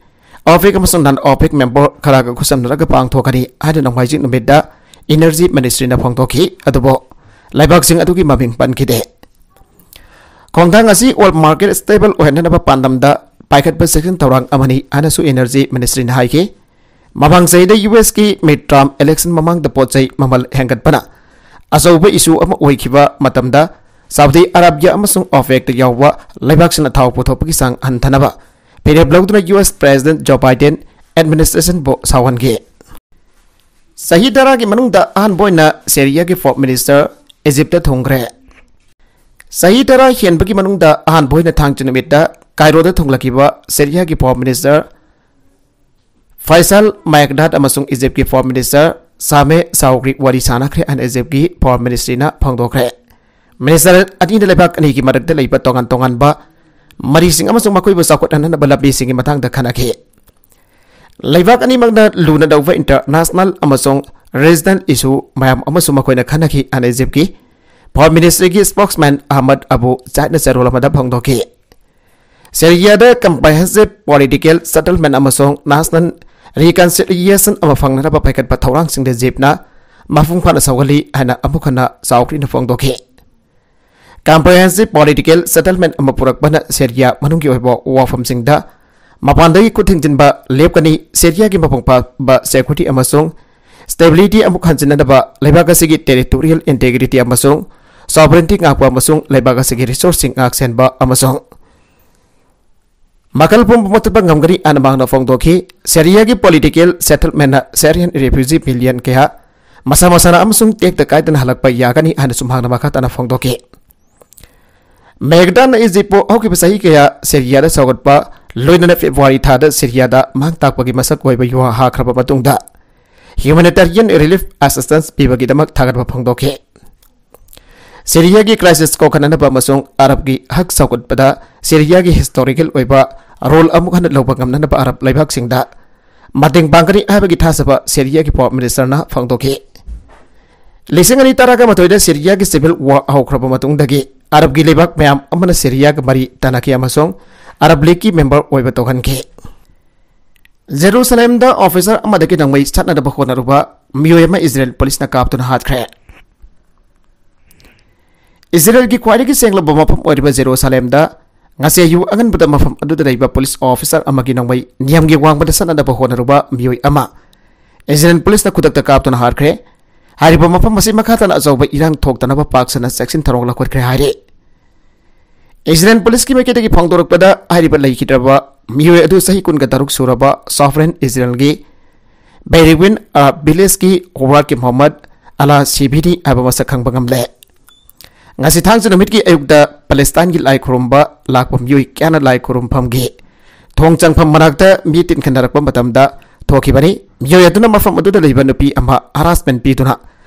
ꯑꯣꯄꯦꯛ ꯑꯃꯁꯨꯡ ꯅꯟ ꯑꯣꯄꯦꯛ ꯃꯦꯝꯕꯔ ꯈꯔꯒ ꯈꯨꯠꯁꯝꯅꯔꯒ ꯄꯥꯡꯊꯣꯛꯀꯅꯤ ꯍꯥꯏꯅ ꯅꯣꯡꯃꯥꯏꯖꯤꯡ ꯅꯨꯃꯤꯠꯇ ꯏꯅꯔꯖꯤ ꯃꯤꯅꯤꯁꯇ꯭ꯔꯤꯅ ꯐꯣꯡꯗꯣꯛꯈꯤ꯫ ꯑꯗꯨꯕꯨ ꯂꯩꯕꯥꯛꯁꯤꯡ ꯑꯗꯨꯒꯤ ꯃꯃꯤꯡ ꯄꯟꯈꯤꯗꯦ꯫ ꯈꯣꯡꯊꯥꯡ ꯑꯁꯤ oil market stable ꯑꯣꯏꯍꯟꯅꯅꯕ ꯄꯥꯟꯗꯝꯗ ꯄꯥꯏꯈꯠꯄ ꯆꯦꯛꯁꯤꯟ ꯊꯧꯔꯥꯡ ꯑꯃꯅꯤ ꯍꯥꯏꯅꯁꯨ Energy Ministry ꯅ ꯍꯥꯏꯈꯤ꯫ ꯃꯃꯥꯡ ꯆꯍꯤꯗ U S ꯀꯤ midterm election ꯃꯃꯥꯡꯗ ꯄꯣꯠ ꯆꯩ ꯃꯃꯜ ꯍꯦꯟꯒꯠꯄꯅ ꯑꯆꯧꯕ issue ꯑꯃ ꯑꯣꯏꯈꯤꯕ ꯃꯇꯝꯗ, ꯁꯥꯎꯗꯤ ꯑꯔꯥꯕꯤꯌꯥ ꯑꯃꯁꯨꯡ OPEC ꯇ ꯌꯥꯎꯕ ꯂꯩꯕꯥꯛꯁꯤꯡꯅ ꯊꯥꯎ ꯄꯨꯊꯣꯛꯄꯒꯤ ꯆꯥꯡ ꯍꯟꯊꯅꯕ ꯐꯤꯔꯦꯞ ꯂꯧꯗꯨꯅ U S President Joe Biden administration ꯕꯨ ꯁꯥꯎꯍꯟꯈꯤ꯫ ꯆꯍꯤ ꯇꯔꯥꯒꯤ ꯃꯅꯨꯡꯗ ꯑꯍꯥꯟꯕ ꯑꯣꯏꯅ ꯁꯦꯔꯤꯌꯥꯒꯤ Foreign Minister ꯏꯖꯤꯞꯇ ꯊꯨꯡꯈ꯭ꯔꯦ꯫ ꯆꯍꯤ ꯇꯔꯥ ꯍꯦꯟꯕꯒꯤ ꯃꯅꯨꯡꯗ ꯑꯍꯥꯟꯕ ꯑꯣꯏꯅ ꯊꯥꯡꯖ ꯅꯨꯃꯤꯠꯇ ꯀꯥꯏꯔꯣꯗ ꯊꯨꯡꯂꯛꯈꯤꯕ ꯁꯦꯔꯤꯌꯥꯒꯤ Foreign Minister ꯐꯩꯁꯥꯜ ꯃꯥꯌꯛꯗꯥꯠ ꯑꯃꯁꯨꯡ ꯏꯖꯤꯞꯀꯤ Foreign Minister ꯁꯥꯃꯦ ꯁꯥꯎꯒ꯭ꯔꯤ ꯋꯥꯔꯤ ꯁꯥꯅꯈ꯭ꯔꯦ ꯍꯥꯏꯅ ꯏꯖꯤꯞꯀꯤ Foreign Ministry ꯅ ꯐꯣꯡꯗꯣꯛꯈ꯭ꯔꯦ꯫ Minister ꯑꯅꯤꯅ ꯂꯩꯕꯥꯛ ꯑꯅꯤꯒꯤ ꯃꯔꯛꯇ ꯂꯩꯕ ꯇꯣꯉꯥꯟ ꯇꯣꯉꯥꯟꯕ ꯃꯔꯤꯁꯤꯡ ꯑꯃꯁꯨꯡ ꯃꯈꯣꯏꯕꯨ ꯆꯥꯎꯈꯠꯍꯟꯅꯕ ꯂꯝꯕꯤꯁꯤꯡꯒꯤ ꯃꯇꯥꯡꯗ ꯈꯟꯅꯈꯤ꯫ ꯂꯩꯕꯥꯛ ꯑꯅꯤꯃꯛꯅ ꯂꯨꯅ ꯂꯧꯕ international ꯑꯃꯁꯨꯡ regional issue ꯃꯌꯥꯝ ꯑꯃꯁꯨ ꯃꯈꯣꯏꯅ ꯈꯟꯅꯈꯤ ꯍꯥꯏꯅ ꯏꯖꯤꯞꯀꯤ Foreign Ministry ꯒꯤ spokesman ꯑꯍꯃꯗ ꯑꯕꯨ ꯖꯥꯏꯗꯅ ꯆꯦꯔꯣꯜ ꯑꯃꯗ ꯐꯣꯡꯗꯣꯛꯈꯤ꯫ ꯁꯦꯔꯤꯌꯥꯗ comprehensive political settlement ꯑꯃꯁꯨꯡ national reconciliation ꯑꯃ ꯐꯪꯅꯅꯕ ꯄꯥꯏꯈꯠꯄ ꯊꯧꯔꯥꯡꯁꯤꯡꯗ ꯏꯖꯤꯞꯅ ꯃꯄꯨꯡ ꯐꯥꯅ ꯁꯧꯒꯠꯂꯤ ꯍꯥꯏꯅ ꯑꯃꯨꯛ ꯍꯟꯅ ꯆꯥꯎꯈ꯭ꯔꯤꯅ ꯐꯣꯡꯗꯣꯛꯈꯤ꯫ Comprehensive political settlement ꯑꯃ ꯄꯨꯔꯛꯄꯅ ꯁꯦꯔꯤꯌꯥ ꯃꯅꯨꯡꯒꯤ ꯑꯣꯏꯕ ꯋꯥꯐꯝꯁꯤꯡꯗ ꯃꯄꯥꯟꯗꯒꯤ ꯈꯨꯠ ꯊꯤꯡꯖꯤꯟꯕ ꯂꯦꯞꯀꯅꯤ, ꯁꯦꯔꯤꯌꯥꯒꯤ ꯃꯄꯨꯡ ꯐꯥꯕ security ꯑꯃꯁꯨꯡ stability ꯑꯃꯨꯛ ꯍꯟꯖꯤꯟꯅꯅꯕ ꯂꯩꯕꯥꯛ ꯑꯁꯤꯒꯤ territorial integrity ꯑꯃꯁꯨꯡ sovereignty ꯉꯥꯛꯄ ꯑꯃꯁꯨꯡ ꯂꯩꯕꯥꯛ ꯑꯁꯤꯒꯤ resource ꯁꯤꯡ ꯉꯥꯛ ꯁꯦꯟꯕ ꯑꯃꯁꯨꯡ ꯃꯈꯜ ꯄꯨꯝꯕ ꯃꯨꯠꯊꯠꯄ ꯉꯝꯒꯅꯤ ꯍꯥꯏꯅ ꯃꯍꯥꯛꯅ ꯐꯣꯡꯗꯣꯛꯈꯤ꯫ ꯁꯦꯔꯤꯌꯥꯒꯤ political settlement ꯅ Syrian refugee million ꯀꯌꯥ ꯃꯁꯥ ꯃꯁꯥꯅ ꯑꯃꯁꯨꯡ ꯇꯦꯛꯇ ꯀꯥꯏꯗꯅ ꯍꯜꯂꯛꯄ ꯌꯥꯒꯅꯤ ꯍꯥꯏꯅꯁꯨ ꯃꯍꯥꯛꯅ ꯃꯈꯥ ꯇꯥꯅ ꯐꯣꯡꯗꯣꯛꯈꯤ꯫ ꯃꯦꯒꯗꯥꯟꯅ ꯏꯖꯤꯞꯄꯨ ꯍꯧꯈꯤꯕ ꯆꯍꯤ ꯀꯌꯥ ꯁꯦꯔꯤꯌꯥꯗ ꯁꯧꯒꯠꯄ, ꯂꯣꯏꯅꯅ ꯐꯦꯕ꯭ꯔꯨꯋꯥꯔꯤ ꯊꯥꯗ ꯁꯦꯔꯤꯌꯥꯗ ꯃꯥꯡ ꯇꯥꯛꯄꯒꯤ ꯃꯁꯛ ꯑꯣꯏꯕ ꯌꯨꯍꯥ ꯍꯥꯈ꯭ꯔꯕ ꯃꯇꯨꯡꯗ humanitarian relief assistance ꯄꯤꯕꯒꯤꯗꯃꯛ ꯊꯥꯒꯠꯄ ꯐꯣꯡꯗꯣꯛꯈꯤ꯫ ꯁꯤꯔꯤꯌꯥꯒꯤ crisis ꯀꯣꯛꯍꯟꯅꯅꯕ ꯑꯃꯁꯨꯡ ꯑꯔꯕꯀꯤ ꯍꯛ ꯆꯥꯎꯈꯠꯄꯗ ꯁꯤꯔꯤꯌꯥꯒꯤ historical ꯑꯣꯏꯕ role ꯑꯃꯨꯛ ꯍꯟꯅ ꯂꯧꯕ ꯉꯝꯅꯅꯕ ꯑꯔꯕ ꯂꯩꯕꯥꯛꯁꯤꯡꯗ ꯃꯇꯦꯡ ꯄꯥꯡꯒꯅꯤ ꯍꯥꯏꯕꯒꯤ ꯊꯥꯖꯕ ꯁꯤꯔꯤꯌꯥꯒꯤ Prime Minister ꯅ ꯐꯣꯡꯗꯣꯛꯈꯤ꯫ ꯂꯤꯁꯤꯡ ꯑꯅꯤ ꯇꯔꯥꯒ ꯃꯥꯊꯣꯏꯗ ꯁꯤꯔꯤꯌꯥꯒꯤ civil war ꯍꯧꯈ꯭ꯔꯕ ꯃꯇꯨꯡꯗꯒꯤ ꯑꯔꯕꯀꯤ ꯂꯩꯕꯥꯛ ꯃꯌꯥꯝ ꯑꯃꯅ ꯁꯤꯔꯤꯌꯥꯒ ꯃꯔꯤ ꯇꯥꯅꯈꯤ ꯑꯃꯁꯨꯡ Arab League ꯀꯤ member ꯑꯣꯏꯕ ꯇꯧꯍꯟꯈꯤ꯫ ꯖꯦꯔꯨꯁꯂꯦꯝꯗ officer ꯑꯃꯗꯒꯤ ꯅꯣꯡꯃꯩ ꯁꯠꯅꯅꯕ ꯍꯣꯠꯅꯔꯨꯕ ꯃꯤꯑꯣꯏ ꯑꯃ ꯏꯖꯔꯦꯜ police ꯅ ꯀꯥꯞꯇꯨꯅ ꯍꯥꯠꯈ꯭ꯔꯦ꯫ ꯏꯖꯔꯦꯜꯒꯤ ꯈ꯭ꯋꯥꯏꯗꯒꯤ ꯁꯦꯡꯂꯕ ꯃꯐꯝ ꯑꯣꯏꯔꯤꯕ ꯖꯦꯔꯨꯁꯥꯂꯦꯝꯗ ꯉꯁꯤ ꯑꯌꯨꯛ ꯑꯉꯟꯕꯗ ꯃꯐꯝ ꯑꯗꯨꯗ ꯂꯩꯕ ꯄꯨꯂꯤꯁ ꯑꯣꯐꯤꯁꯥꯔ ꯑꯃꯒꯤ ꯅꯣꯡꯃꯩ ꯅꯤꯌꯝꯒꯤ ꯋꯥꯡꯃꯗ ꯆꯠꯅꯅꯕ ꯍꯣꯠꯅꯔꯨꯕ ꯃꯤꯑꯣꯏ ꯑꯃ ꯏꯖꯔꯦꯜ ꯄꯨꯂꯤꯁꯅ ꯈꯨꯗꯛꯇ ꯀꯥꯞꯇꯨꯅ ꯍꯥꯠꯈ꯭ꯔꯦ꯫ ꯍꯥꯏꯔꯤꯕ ꯃꯐꯝ ꯑꯁꯤ ꯃꯈꯥ ꯇꯥꯅ ꯑꯆꯧꯕ ꯏꯔꯥꯡ ꯊꯣꯛꯇꯅꯕ ꯄꯥꯛ ꯁꯟꯅ ꯆꯦꯛꯁꯤꯟ ꯊꯧꯔꯥꯡ ꯂꯧꯈꯠꯈ꯭ꯔꯦ ꯍꯥꯏꯔꯤ꯫ ꯏꯖꯔꯦꯜ ꯄꯨꯂꯤꯁꯀꯤ ꯃꯥꯏꯀꯩꯗꯒꯤ ꯐꯣꯡꯗꯣꯔꯛꯄꯗ, ꯍꯥꯏꯔꯤꯕ ꯂꯩꯈꯤꯗ꯭ꯔꯕ ꯃꯤꯑꯣꯏ ꯑꯗꯨ ꯆꯍꯤ ꯀꯨꯟꯒ ꯇꯔꯨꯛ ꯁꯨꯔꯕ ꯁꯣꯚꯔꯦꯟ ꯏꯖꯔꯦꯜꯒꯤ ꯕꯦꯔꯤꯋꯤꯟ ꯑ ꯚꯤꯂꯦꯖꯀꯤ ꯋꯥꯔꯗꯀꯤ ꯃꯣꯍꯝꯃꯗ ꯑꯂꯥ ꯁꯤꯕꯤꯗꯤ ꯍꯥꯏꯕ ꯃꯁꯛ ꯈꯪꯕ ꯉꯝꯂꯦ꯫ ꯉꯁꯤ ꯊꯥꯡꯖ ꯅꯨꯃꯤꯠꯀꯤ ꯑꯌꯨꯛꯇ ꯄꯦꯂꯦꯁꯇꯥꯏꯟꯒꯤ ꯂꯥꯏ ꯈꯨꯔꯨꯝꯕ ꯂꯥꯛꯄ ꯃꯤꯑꯣꯏ ꯀꯌꯥꯅ ꯂꯥꯏ ꯈꯨꯔꯨꯝꯐꯝꯒꯤ ꯊꯣꯡ ꯆꯪꯐꯝ ꯃꯅꯥꯛꯇ ꯃꯤ ꯇꯤꯟꯈꯠꯅꯔꯛꯄ ꯃꯇꯝꯗ ꯊꯣꯛꯈꯤꯕꯅꯤ꯫ ꯃꯤꯑꯣꯏ ꯑꯗꯨꯅ ꯃꯐꯝ ꯑꯗꯨꯗ ꯂꯩꯕ ꯅꯨꯄꯤ ꯑꯃ ꯍꯔꯥꯁꯃꯦꯟ ꯄꯤꯗꯨꯅ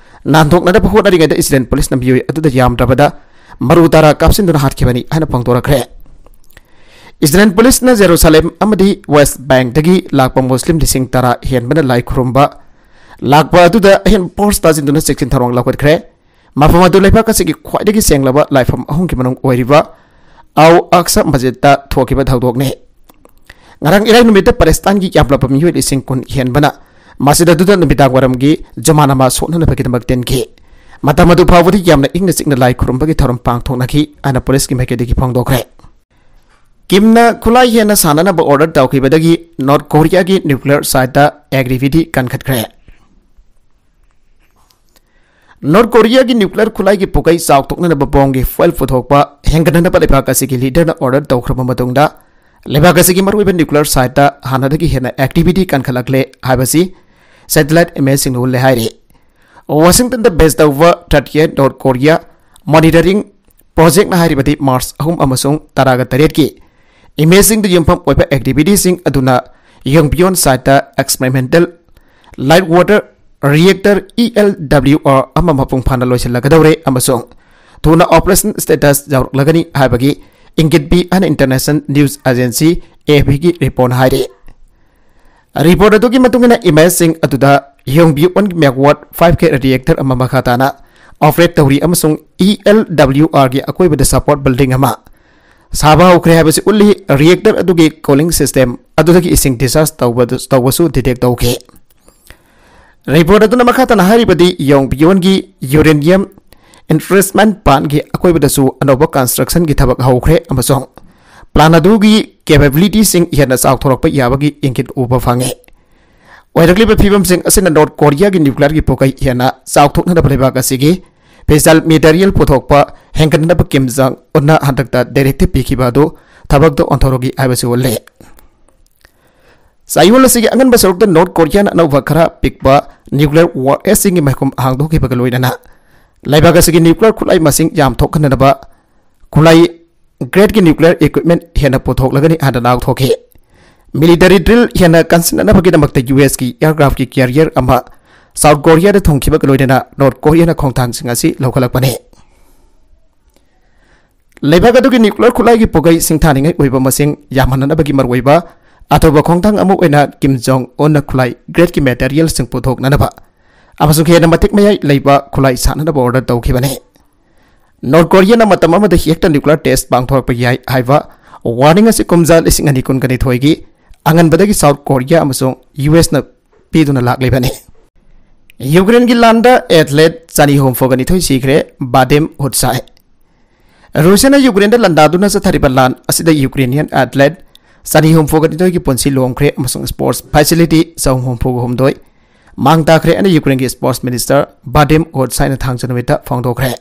ꯅꯥꯟꯊꯣꯛꯅꯅꯕ ꯍꯣꯠꯅꯔꯤꯉꯩꯗ ꯏꯖꯔꯦꯜ ꯄꯨꯂꯤꯁꯅ ꯃꯤꯑꯣꯏ ꯑꯗꯨꯗ ꯌꯥꯝꯗ꯭ꯔꯕꯗ ꯃꯔꯨ ꯇꯔꯥ ꯀꯥꯞꯁꯤꯟꯗꯨꯅ ꯍꯥꯠꯈꯤꯕꯅꯤ ꯍꯥꯏꯅ ꯐꯣꯡꯗꯣꯔꯛꯈ꯭ꯔꯦ꯫ ꯏꯖꯔꯦꯜ ꯄꯨꯂꯤꯁꯅ ꯖꯦꯔꯨꯁꯥꯂꯦꯝ ꯑꯃꯗꯤ ꯋꯦꯁ꯭ꯠ ꯕꯦꯡꯛꯇꯒꯤ ꯂꯥꯛꯄ ꯃꯨꯁꯂꯤꯝ ꯂꯤꯁꯤꯡ ꯇꯔꯥ ꯍꯦꯟꯕꯅ ꯂꯥꯏ ꯈꯨꯔꯨꯝꯕ ꯂꯥꯛꯄ ꯑꯗꯨꯗ ꯑꯍꯦꯟꯕ ꯐꯣꯔꯁ ꯊꯥꯖꯤꯟꯗꯨꯅ ꯆꯦꯛꯁꯤꯟ ꯊꯧꯔꯥꯡ ꯂꯧꯈꯠꯈ꯭ꯔꯦ꯫ ꯃꯐꯝ ꯑꯗꯨ ꯂꯩꯕꯥꯛ ꯑꯁꯤꯒꯤ ꯈ꯭ꯋꯥꯏꯗꯒꯤ ꯁꯦꯡꯂꯕ ꯂꯥꯏꯐꯝ ꯑꯍꯨꯝꯒꯤ ꯃꯅꯨꯡ ꯑꯣꯏꯔꯤꯕ ꯑꯜ ꯑꯛꯁꯥ ꯃꯁꯖꯤꯗꯇ ꯊꯣꯛꯈꯤꯕ ꯊꯧꯗꯣꯛꯅꯤ꯫ ꯉꯔꯥꯡ ꯏꯔꯥꯏ ꯅꯨꯃꯤꯠꯇ ꯄꯦꯂꯦꯁꯇꯥꯏꯟꯒꯤ ꯌꯥꯝꯂꯕ ꯃꯤꯑꯣꯏ ꯂꯤꯁꯤꯡ ꯀꯨꯟ ꯍꯦꯟꯕꯅ ꯃꯁꯖꯤꯗ ꯑꯗꯨꯗ ꯅꯨꯃꯤꯗꯥꯡ ꯋꯥꯏꯔꯝꯒꯤ ꯖꯃꯥ ꯅꯃꯥꯖ ꯁꯣꯟꯅꯅꯕꯒꯤꯗꯃꯛ ꯇꯤꯟꯈꯤ꯫ ꯃꯇꯝ ꯑꯗꯨ ꯐꯥꯎꯕꯗꯤ ꯌꯥꯝꯅ ꯏꯪꯅ ꯆꯤꯛꯅ ꯂꯥꯏ ꯈꯨꯔꯨꯝꯕꯒꯤ ꯊꯧꯔꯝ ꯄꯥꯡꯊꯣꯛꯅꯈꯤ ꯍꯥꯏꯅ ꯄꯨꯂꯤꯁꯀꯤ ꯃꯥꯏꯀꯩꯗꯒꯤ ꯐꯣꯡꯗꯣꯛꯈ꯭ꯔꯦ꯫ ꯀꯤꯝꯅ ꯈꯨꯠꯂꯥꯏ ꯍꯦꯟꯅ ꯁꯥꯟꯅꯅꯕ ꯑꯣꯔꯗꯔ ꯇꯧꯈꯤꯕꯗꯒꯤ ꯅꯣꯔꯠ ꯀꯣꯔꯤꯌꯥꯒꯤ ꯅ꯭ꯌꯨꯀ꯭ꯂꯤꯌꯔ ꯁꯥꯏꯠꯇ ꯑꯦꯛꯇꯤꯚꯤꯇꯤ ꯀꯟꯈꯠꯈ꯭ꯔꯦ꯫ ꯅꯣꯔꯠ ꯀꯣꯔꯤꯌꯥꯒꯤ ꯅ꯭ꯌꯨꯀ꯭ꯂꯤꯌꯔ ꯈꯨꯠꯂꯥꯏꯒꯤ ꯄꯨꯀꯩ ꯆꯥꯎꯊꯣꯛꯅꯅꯕ ꯕꯣꯝꯒꯤ ꯐꯨꯑꯦꯜ ꯄꯨꯊꯣꯛꯄ ꯍꯦꯟꯒꯠꯅꯅꯕ ꯂꯩꯕꯥꯛ ꯑꯁꯤꯒꯤ ꯂꯤꯗꯔꯅ ꯑꯣꯔꯗꯔ ꯇꯧꯈ꯭ꯔꯕ ꯃꯇꯨꯡꯗ, ꯂꯩꯕꯥꯛ ꯑꯁꯤꯒꯤ ꯃꯔꯨꯑꯣꯏꯕ ꯅ꯭ꯌꯨꯀ꯭ꯂꯤꯌꯔ ꯁꯥꯏꯠꯇ ꯍꯥꯟꯅꯗꯒꯤ ꯍꯦꯟꯅ ꯑꯦꯛꯇꯤꯚꯤꯇꯤ ꯀꯟꯈꯠꯂꯛꯂꯦ ꯍꯥꯏꯕꯁꯤ ꯁꯦꯇꯦꯂꯥꯏꯠ ꯏꯃꯦꯖꯁꯤꯡꯅ ꯎꯠꯂꯦ ꯍꯥꯏꯔꯤ꯫ ꯋꯥꯁꯤꯡꯇꯟꯗ ꯕꯦꯖ ꯇꯧꯕ thirty eight North Korea monitoring ꯄ꯭ꯔꯣꯖꯦꯛꯅ ꯍꯥꯏꯔꯤꯕꯗꯤ ꯃꯥꯔꯆ ꯑꯍꯨꯝ ꯑꯃꯁꯨꯡ ꯇꯔꯥꯒ ꯇꯔꯦꯠꯀꯤ ꯏꯃꯦꯖꯁꯤꯡꯗ ꯌꯨꯝꯐꯝ ꯑꯣꯏꯕ ꯑꯦꯛꯇꯤꯚꯤꯇꯤꯁꯤꯡ ꯑꯗꯨꯅ ꯌꯣꯡꯕꯤꯌꯣꯟ ꯁꯥꯏꯠꯇ experimental light water reactor, E L W R, ꯑꯃ ꯃꯄꯨꯡ ꯐꯥꯅ ꯂꯣꯏꯁꯤꯜꯂꯒꯗꯧꯔꯦ ꯑꯃꯁꯨꯡ ꯊꯨꯅ ꯑꯣꯄꯔꯦꯁꯟ ꯁ꯭ꯇꯦꯇꯁ ꯌꯧꯔꯛꯂꯒꯅꯤ ꯍꯥꯏꯕꯒꯤ ꯏꯪꯒꯤꯠ ꯄꯤ ꯍꯥꯏꯅ international news agency, A F ꯄꯤꯒꯤ ꯔꯤꯄꯣꯔꯠꯅ ꯍꯥꯏꯔꯤ꯫ ꯔꯤꯄꯣꯔꯠ ꯑꯗꯨꯒꯤ ꯃꯇꯨꯡ ꯏꯟꯅ, ꯏꯃꯦꯖꯁꯤꯡ ꯑꯗꯨꯗ ꯌꯣꯡꯕꯤꯌꯣꯟ ꯃꯦꯒꯥꯋꯥꯠ ꯐꯥꯏꯚ ꯀꯦ ꯔꯤꯑꯦꯛꯇꯔ ꯑꯃ ꯃꯈꯥ ꯇꯥꯅ ꯑꯣꯄꯔꯦꯠ ꯇꯧꯔꯤ ꯑꯃꯁꯨꯡ ꯏ ꯑꯦꯜ ꯗꯕ꯭ꯂꯤꯎ ꯑꯥꯔꯒꯤ ꯑꯀꯣꯏꯕꯗ ꯁꯄꯣꯔꯠ ꯕꯤꯜꯗꯤꯡ ꯑꯃ ꯁꯥꯕ ꯍꯧꯈ꯭ꯔꯦ ꯍꯥꯏꯕꯁꯤ ꯎꯠꯂꯤ꯫ ꯔꯤꯑꯦꯛꯇꯔ ꯑꯗꯨꯒꯤ ꯀꯨꯂꯤꯡ ꯁꯤꯁꯇꯦꯝ ꯑꯗꯨꯗꯒꯤ ꯏꯁꯤꯡ ꯗꯤꯁꯆꯥꯔꯖ ꯇꯧꯕꯗ-, ꯇꯧꯕꯁꯨ ꯗꯤꯇꯦꯛ ꯇꯧꯈꯤ꯫ ꯔꯤꯄꯣꯔꯠ ꯑꯗꯨꯅ ꯃꯈꯥ ꯇꯥꯅ ꯍꯥꯏꯔꯤꯕꯗꯤ, ꯌꯣꯡꯕꯤꯌꯣꯟꯒꯤ ꯌꯨꯔꯦꯅꯤꯌꯝ ꯏꯟꯇ꯭ꯔꯦꯁꯃꯦꯟ ꯄ꯭ꯂꯥꯟꯒꯤ ꯑꯀꯣꯏꯕꯗꯁꯨ ꯑꯅꯧꯕ ꯀꯟꯁꯇ꯭ꯔꯛꯁꯟꯒꯤ ꯊꯕꯛ ꯍꯧꯈ꯭ꯔꯦ ꯑꯃꯁꯨꯡ ꯄ꯭ꯂꯥꯟ ꯑꯗꯨꯒꯤ ꯀꯦꯄꯦꯕꯤꯂꯤꯇꯤꯁꯤꯡ ꯍꯦꯟꯅ ꯆꯥꯎꯊꯣꯔꯛꯄ ꯌꯥꯕꯒꯤ ꯏꯪꯒꯤꯠ ꯎꯕ ꯐꯪꯉꯦ꯫ ꯑꯣꯏꯔꯛꯂꯤꯕ ꯐꯤꯕꯝꯁꯤꯡ ꯑꯁꯤꯅ ꯅꯣꯔꯠ ꯀꯣꯔꯤꯌꯥꯒꯤ ꯅ꯭ꯌꯨꯀ꯭ꯂꯤꯌꯔꯒꯤ ꯄꯣꯠꯀꯩ ꯍꯦꯟꯅ ꯆꯥꯎꯊꯣꯛꯅꯅꯕ ꯂꯩꯕꯥꯛ ꯑꯁꯤꯒꯤ ꯐꯤꯁꯥꯜ ꯃꯦꯇꯔꯤꯌꯦꯜ ꯄꯨꯊꯣꯛꯄ ꯍꯦꯟꯒꯠꯅꯅꯕ ꯀꯤꯝ ꯖꯣꯡ ꯎꯟꯅ ꯍꯟꯗꯛꯇ ꯗꯥꯏꯔꯦꯛꯇꯤꯚ ꯄꯤꯈꯤꯕ ꯑꯗꯨ ꯊꯕꯛꯇ ꯑꯣꯟꯊꯣꯔꯛꯏ ꯍꯥꯏꯕꯁꯤ ꯎꯠꯂꯦ꯫ ꯆꯌꯣꯜ ꯑꯁꯤꯒꯤ ꯑꯉꯟꯕ ꯁꯔꯨꯛꯇ ꯅꯣꯔꯠ ꯀꯣꯔꯤꯌꯥꯅ ꯑꯅꯧꯕ ꯈꯔ ꯄꯤꯛꯄ ꯅ꯭ꯌꯨꯀ꯭ꯂꯤꯌꯔ ꯋꯥꯔꯍꯦꯗꯁꯤꯡꯒꯤ ꯃꯥꯏꯈꯨꯝ ꯍꯥꯡꯗꯣꯛꯈꯤꯕꯒ ꯂꯣꯏꯅꯅ ꯂꯩꯕꯥꯛ ꯑꯁꯤꯒꯤ ꯅ꯭ꯌꯨꯀ꯭ꯂꯤꯌꯔ ꯈꯨꯠꯂꯥꯏ ꯃꯁꯤꯡ ꯌꯥꯝ ꯊꯣꯛꯍꯟꯅꯕ ꯈꯨꯠꯂꯥꯏ ꯒ꯭ꯔꯦꯗꯀꯤ ꯅ꯭ꯌꯨꯀ꯭ꯂꯤꯌꯔ ꯏꯀ꯭ꯋꯤꯞꯃꯦꯟ ꯍꯦꯟꯅ ꯄꯨꯊꯣꯛꯂꯒꯅꯤ ꯍꯥꯏꯅ ꯂꯥꯎꯊꯣꯛꯈꯤ꯫ ꯃꯤꯂꯤꯇꯔꯤ ꯗ꯭ꯔꯤꯜ ꯍꯦꯟꯅ ꯀꯟꯁꯤꯟꯅꯅꯕꯒꯤꯗꯃꯛꯇ ꯌꯨ ꯑꯦꯁꯀꯤ ꯑꯦꯌꯔꯀ꯭ꯔꯥꯐꯀꯤ ꯀꯦꯔꯤꯌꯔ ꯑꯃ ꯁꯥꯎꯠ ꯀꯣꯔꯤꯌꯥꯗ ꯊꯨꯡꯈꯤꯕꯒ ꯂꯣꯏꯅꯅ ꯅꯣꯔꯠ ꯀꯣꯔꯤꯌꯥꯅ ꯈꯣꯡꯊꯥꯡꯁꯤꯡ ꯑꯁꯤ ꯂꯧꯈꯠꯂꯛꯄꯅꯤ꯫ ꯂꯩꯕꯥꯛ ꯑꯗꯨꯒꯤ ꯅ꯭ꯌꯨꯀ꯭ꯂꯤꯌꯔ ꯈꯨꯠꯂꯥꯏꯒꯤ ꯄꯣꯠꯀꯩ ꯁꯤꯡꯊꯥꯅꯤꯡꯉꯥꯏ ꯑꯣꯏꯕ ꯃꯁꯤꯡ ꯌꯥꯝꯍꯟꯅꯕꯒꯤ ꯃꯔꯨꯑꯣꯏꯕ ꯑꯊꯨꯕ ꯈꯣꯡꯊꯥꯡ ꯑꯃ ꯑꯣꯏꯅ ꯀꯤꯝ ꯖꯣꯡ ꯎꯟꯅ ꯈꯨꯠꯂꯥꯏ ꯒ꯭ꯔꯦꯗꯀꯤ ꯃꯦꯇꯔꯤꯌꯦꯜꯁꯤꯡ ꯄꯨꯊꯣꯛꯅꯅꯕ ꯑꯃꯁꯨꯡ ꯍꯦꯟꯅ ꯃꯇꯤꯛ ꯃꯌꯥꯏ ꯂꯩꯕ ꯈꯨꯠꯂꯥꯏ ꯁꯥꯅꯅꯕ ꯑꯣꯔꯗꯔ ꯇꯧꯈꯤꯕꯅꯤ꯫ ꯅꯣꯔꯠ ꯀꯣꯔꯤꯌꯥꯅ ꯃꯇꯝ ꯑꯃꯗ ꯍꯦꯛꯇ ꯅ꯭ꯌꯨꯀ꯭ꯂꯤꯌꯔ ꯇꯦꯁ ꯄꯥꯡꯊꯣꯔꯛꯄ ꯌꯥꯏ ꯍꯥꯏꯕ ꯋꯥꯔꯅꯤꯡ ꯑꯁꯤ ꯀꯨꯝꯖꯥ ꯂꯤꯁꯤꯡ ꯑꯅꯤ ꯀꯨꯟꯒ ꯅꯤꯊꯣꯏꯒꯤ ꯑꯉꯟꯕꯗꯒꯤ ꯁꯥꯎꯠ ꯀꯣꯔꯤꯌꯥ ꯑꯃꯁꯨꯡ ꯌꯨ ꯑꯦꯁꯅ ꯄꯤꯗꯨꯅ ꯂꯥꯛꯂꯤꯕꯅꯤ꯫ ꯌꯨꯀ꯭ꯔꯦꯟꯒꯤ ꯂꯥꯟꯗ ꯑꯦꯊꯂꯦꯠ ꯆꯅꯤ ꯍꯨꯝꯐꯨꯒ ꯅꯤꯊꯣꯏ ꯁꯤꯈ꯭ꯔꯦ, ꯕꯥꯗꯦꯝ ꯍꯨꯠꯁꯥꯏ꯫ ꯔꯨꯁꯤꯌꯥꯅ ꯌꯨꯀ꯭ꯔꯦꯟꯗ ꯂꯥꯟꯗꯥꯗꯨꯅ ꯆꯠꯊꯔꯤꯕ ꯂꯥꯟ ꯑꯁꯤꯗ ꯌꯨꯀ꯭ꯔꯦꯅꯤꯌꯟ ꯑꯦꯊꯂꯦꯠ ꯆꯅꯤ ꯍꯨꯝꯐꯨꯒ ꯅꯤꯊꯣꯏꯒꯤ ꯄꯨꯟꯁꯤ ꯂꯣꯝꯈ꯭ꯔꯦ ꯑꯃꯁꯨꯡ ꯁ꯭ꯄꯣꯔꯠꯁ ꯐꯦꯁꯤꯂꯤꯇꯤ ꯆꯍꯨꯝ ꯍꯨꯝꯐꯨꯒ ꯍꯨꯝꯗꯣꯏ ꯃꯥꯡ ꯇꯥꯈ꯭ꯔꯦ ꯍꯥꯏꯅ ꯌꯨꯀ꯭ꯔꯦꯟꯒꯤ ꯁ꯭ꯄꯣꯔꯠꯁ ꯃꯤꯅꯤꯁꯇꯔ ꯕꯥꯗꯦꯝ ꯍꯨꯠꯁꯥꯏꯅ ꯊꯥꯡꯖ ꯅꯨꯃꯤꯠꯇ ꯐꯣꯡꯗꯣꯛꯈ꯭ꯔꯦ꯫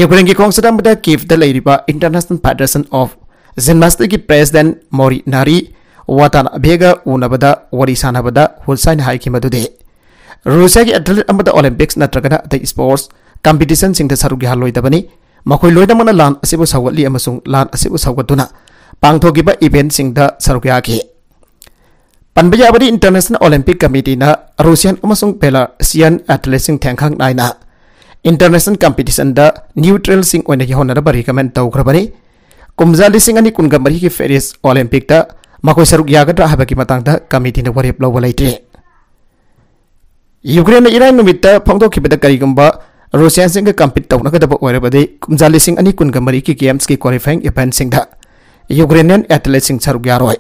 ꯌꯨꯀ꯭ꯔꯦꯟꯒꯤ ꯈꯣꯡꯆꯠ ꯑꯃꯗ ꯀꯤꯚꯇ ꯂꯩꯔꯤꯕ ꯏꯟꯇꯔꯅꯦꯁꯅꯦꯜ ꯐꯦꯗꯔꯦꯁꯟ ꯑꯣꯐ ꯖꯤꯝꯅꯥꯁꯇꯤꯛꯀꯤ ꯄ꯭ꯔꯦꯁꯤꯗꯦꯟ ꯃꯣꯔꯤ ꯅꯥꯔꯤ ꯋꯥꯇꯥꯅꯥꯕꯦꯒ ꯎꯅꯕꯗ ꯋꯥꯔꯤ ꯁꯥꯟꯅꯕꯗ ꯍꯨꯠꯁꯥꯏꯅ ꯍꯥꯏꯈꯤ ꯃꯗꯨꯗꯤ ꯔꯨꯁꯤꯌꯥꯒꯤ ꯑꯦꯊꯂꯦꯠ ꯑꯃꯗ ꯑꯣꯂꯤꯝꯄꯤꯛꯁ ꯅꯠꯇ꯭ꯔꯒꯅ ꯑꯇꯩ ꯁ꯭ꯄꯣꯔꯠꯁ ꯀꯝꯄꯤꯇꯤꯁꯟꯁꯤꯡꯗ ꯁꯔꯨꯛ ꯌꯥꯍꯜꯂꯣꯏꯗꯕꯅꯤ꯫ ꯃꯈꯣꯏ ꯂꯣꯏꯅꯃꯛꯅ ꯂꯥꯟ ꯑꯁꯤꯕꯨ ꯁꯧꯒꯠꯂꯤ ꯑꯃꯁꯨꯡ ꯂꯥꯟ ꯑꯁꯤꯕꯨ ꯁꯧꯒꯠꯇꯨꯅ ꯄꯥꯡꯊꯣꯛꯈꯤꯕ ꯏꯚꯦꯟꯠꯁꯤꯡꯗ ꯁꯔꯨꯛ ꯌꯥꯈꯤ꯫ ꯄꯟꯕ ꯌꯥꯕꯗꯤ ꯏꯟꯇꯔꯅꯦꯁꯅꯦꯜ ꯑꯣꯂꯤꯝꯄꯤꯛ ꯀꯃꯤꯇꯤꯅ ꯔꯨꯁꯤꯌꯥꯟ ꯑꯃꯁꯨꯡ ꯕꯦꯂꯥꯔꯨꯁꯤꯌꯥꯟ ꯑꯦꯊꯂꯦꯠꯁꯤꯡ ꯊꯦꯡꯈꯥꯡ ꯅꯥꯏꯅ ꯏꯟꯇꯔꯅꯦꯁꯅꯦꯜ ꯀꯝꯄꯤꯇꯤꯁꯟꯗ ꯅ꯭ꯌꯨꯇ꯭ꯔꯦꯜꯁꯤꯡ ꯑꯣꯏꯅ ꯌꯧꯍꯟꯅꯅꯕ ꯔꯤꯀꯃꯦꯟ ꯇꯧꯈ꯭ꯔꯕꯅꯤ꯫ ꯀꯨꯝꯖꯥ ꯂꯤꯁꯤꯡ ꯑꯅꯤ ꯀꯨꯟꯒ ꯃꯔꯤꯒꯤ ꯄꯦꯔꯤꯁ ꯑꯣꯂꯤꯝꯄꯤꯛꯇ ꯃꯈꯣꯏ ꯁꯔꯨꯛ ꯌꯥꯒꯗ꯭ꯔꯥ ꯍꯥꯏꯕꯒꯤ ꯃꯇꯥꯡꯗ ꯀꯃꯤꯇꯤꯅ ꯋꯥꯔꯦꯞ ꯂꯧꯕ ꯂꯩꯇ꯭ꯔꯤ꯫ ꯌꯨꯀ꯭ꯔꯦꯟꯅ ꯏꯔꯥꯏ ꯅꯨꯃꯤꯠꯇ ꯐꯣꯡꯗꯣꯛꯈꯤꯕꯗ ꯀꯔꯤꯒꯨꯝꯕ ꯔꯨꯁꯤꯌꯥꯟꯁꯤꯡꯒ ꯀꯝꯄꯤꯠ ꯇꯧꯅꯒꯗꯕ ꯑꯣꯏꯔꯕꯗꯤ ꯀꯨꯝꯖꯥ ꯂꯤꯁꯤꯡ ꯑꯅꯤ ꯀꯨꯟꯒ ꯃꯔꯤꯒꯤ ꯒꯦꯝꯁꯀꯤ ꯀ꯭ꯋꯥꯂꯤꯐꯥꯏꯌꯤꯡ ꯏꯚꯦꯟꯠꯁꯤꯡꯗ ꯌꯨꯀ꯭ꯔꯦꯅꯤꯌꯟ ꯑꯦꯊꯂꯦꯠꯁꯤꯡ ꯁꯔꯨꯛ ꯌꯥꯔꯣꯏ꯫